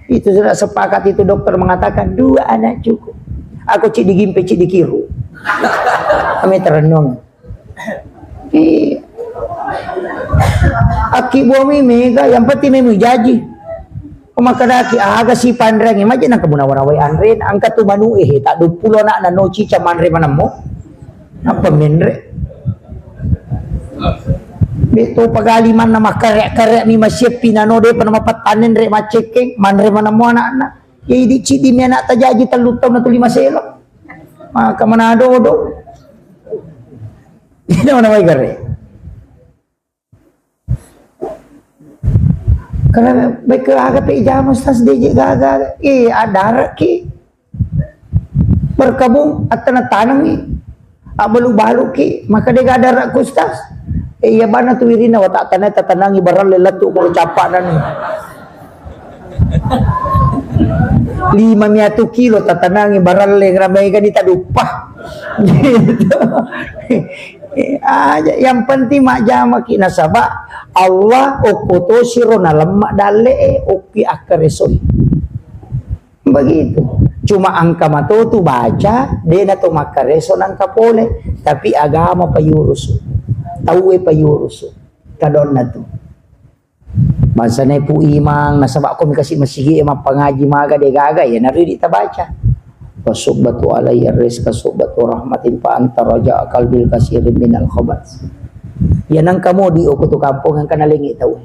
Itu sudah sepakat itu, dokter mengatakan dua anak cukup. Aku cik digimpe, cik dikiru. Kami terenung. Iya. Aki buami mega, yang penting memang jaji. Pemakadaki aga si panrengi, maja nang kamu nawai anre, angka tu manu eh, tak dua puluh anak na no cica manre manemu. Apa menre? Beto pagali manna makarek-karek mi masiepi nano de pernah mapattanen re macekeng, manre manemu anak-anak. Ya idi cidi mi anak tajaji tellu tahun atau lima selo. Maka mana dodo. Ini mana wai gare. Karena baik ke aga pe jama ustaz D J gaga. Eh, ada ki. Berkabung, atana tanami. Abalu-balu ki, maka de gada rak ustaz. Eh, iya bana tu wirina wata tanai tatanangi barang lelat tu baru capak dan lima miatu kilo tatanangi baralle ngramai gani taduppa. Gitu. Eh, aja, yang penting majjamaki nasaba Allah okko tosiro nalemma dalle e okki akkaresoi. Begitu. Cuma angka matotu baca, dena to makkareso nangka pole, tapi agama payurusu. Tauwe payurusu. Kadonna tu. Bangsana Pu Imang, nasaba ko mikasi masigi e mappangaji maga de gaga, ya nari di tabaca. Wa subbatu alayya rizqa subbatu rahmatin fa anta raja qalbil kasirin minal khabat. Ya nang kamu di oku tu kampung yang kena lengi tau.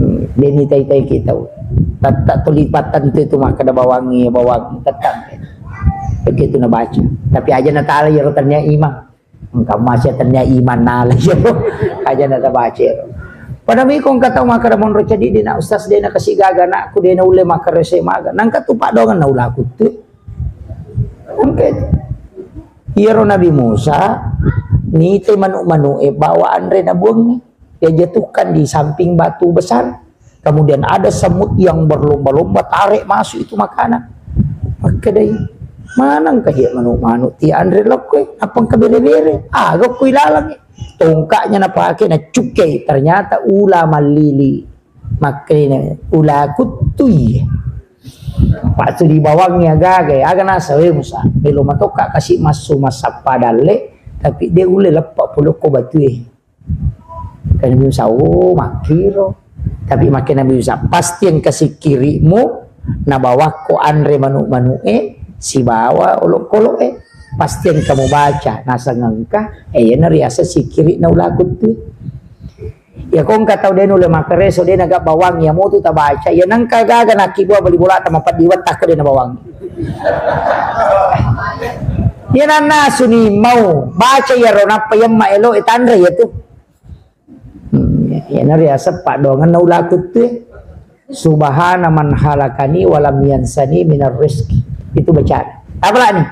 Hmm, deni tai-tai ki tau. Tetta tuli pattentu itu makkeda bawangngi, bawangngi, tetta. Begitu nabaca. Tapi aja natala iyaro tennia imang. Engka masih tennia iman nala iyaro. Aja natabaca iyaro. Pada miko engka tau makkeda monro ceddi de na ustaz de na kasi gaga anakku de na ulle makkarese maga. Nangka tu padongan na ulaku tu. Engka itu. Iyaro Nabi Musa nite manu-manu e bawa anre nabuangngi. Dia jatuhkan di samping batu besar. Kemudian ada semut yang berlomba-lomba tarik masuk itu makanan. Makkedai, "Maneng ka je manu-manu ti anre lokko e, apa engka bere-bere? Aga ko ilalang e." Tongkaknya napake nacukkei, ternyata ula mallili. Makkedai, "Ula kuttui." Pak tu dibawangngi agaga, aga nasa we Musa. Melo matokka kasi massu massappa dalle, tapi de ulle leppa polokko batue. Kan Nabi Musa, "Oh, makkiro." Tapi makke Nabi Musa, "Pasti engka sikkiri'mu nabawakko anre manu-manu e sibawa olokkolok e. Pasti engka mubaca, naseng engka, eh, iyana riaseng sikkiri na ulaku tu." Ya ko engka tau de nulle makkareso, de naga bawang, ya motu tabaca, ya nengka gaga nakkibua bali bolata mapeddi wettakko de nabawang. Iya nannasuni mau baca iyaro nappa yemma elo e tanre iya tu. Hmm, iyana riaseng paddoangenna ulaku tu. Subhana man halakani walam yansani minar rizki. Itu bacaan. Apa lagi?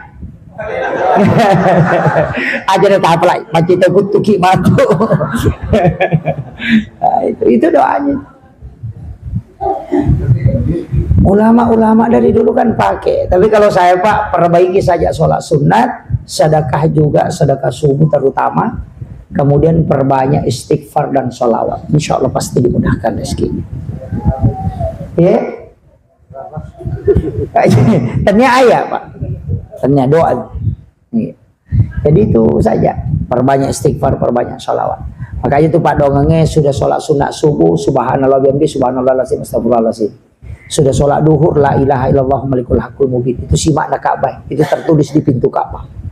Aja na tapalai, macita kuttuki matu. Nah, itu, itu doanya. Ulama-ulama dari dulu kan pakai. Tapi kalau saya, Pak, perbaiki saja sholat sunat, sedekah juga, sedekah subuh terutama. Kemudian perbanyak istighfar dan sholawat. Insya Allah pasti dimudahkan rezekinya. Ya. Tanya ayat, Pak. Tanya doa. Iya. Jadi itu saja. Perbanyak istighfar, perbanyak sholawat. Makanya itu paddoangengnge sudah sholat sunat subuh, subhanallah bihamdi, subhanallah lazim, astagfirullahalazim. Sudah sholat duhur, la ilaha illallah malikul hakul mubin. Itu simak na Ka'bah. Itu tertulis di pintu Ka'bah.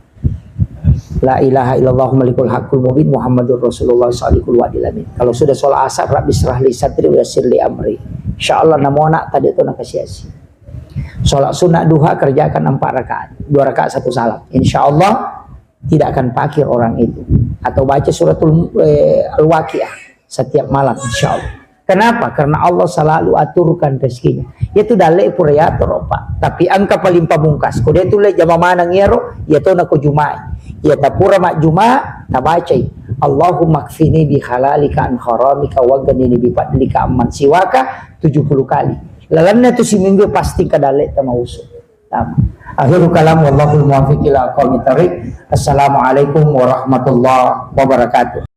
La ilaha illallah malikul hakul mubin Muhammadur Rasulullah sadiqul wa'dil amin. Kalau sudah sholat asar, Rabbi syrah li sadri wa yassir li amri. Insya Allah namona tadi itu nakasiasi. Sholat sunat duha kerjakan empat rakaat, dua rakaat satu salam. Insya Allah tidak akan pakir orang itu. Atau baca suratul, eh, Al-Waqiah setiap malam, insya Allah. Kenapa? Karena Allah selalu aturkan rezekinya. Itu dalle pura yatur, Pak. Tapi engka paling pamungkas. Ko de tulle jama maneng iyaro, iya tona ko jumai. Iya tapura majjuma, tabacai, "Allahumma kfini bi halalika an haramika wa ghnini bi fadlika amman siwaka," tujuh puluh kali. Lalenna tu siminggu pasti engka dalle tamausu. Tama. Akhirul kalam, wallahul muwaffiq ila aqwamit thariq. Assalamualaikum warahmatullahi wabarakatuh.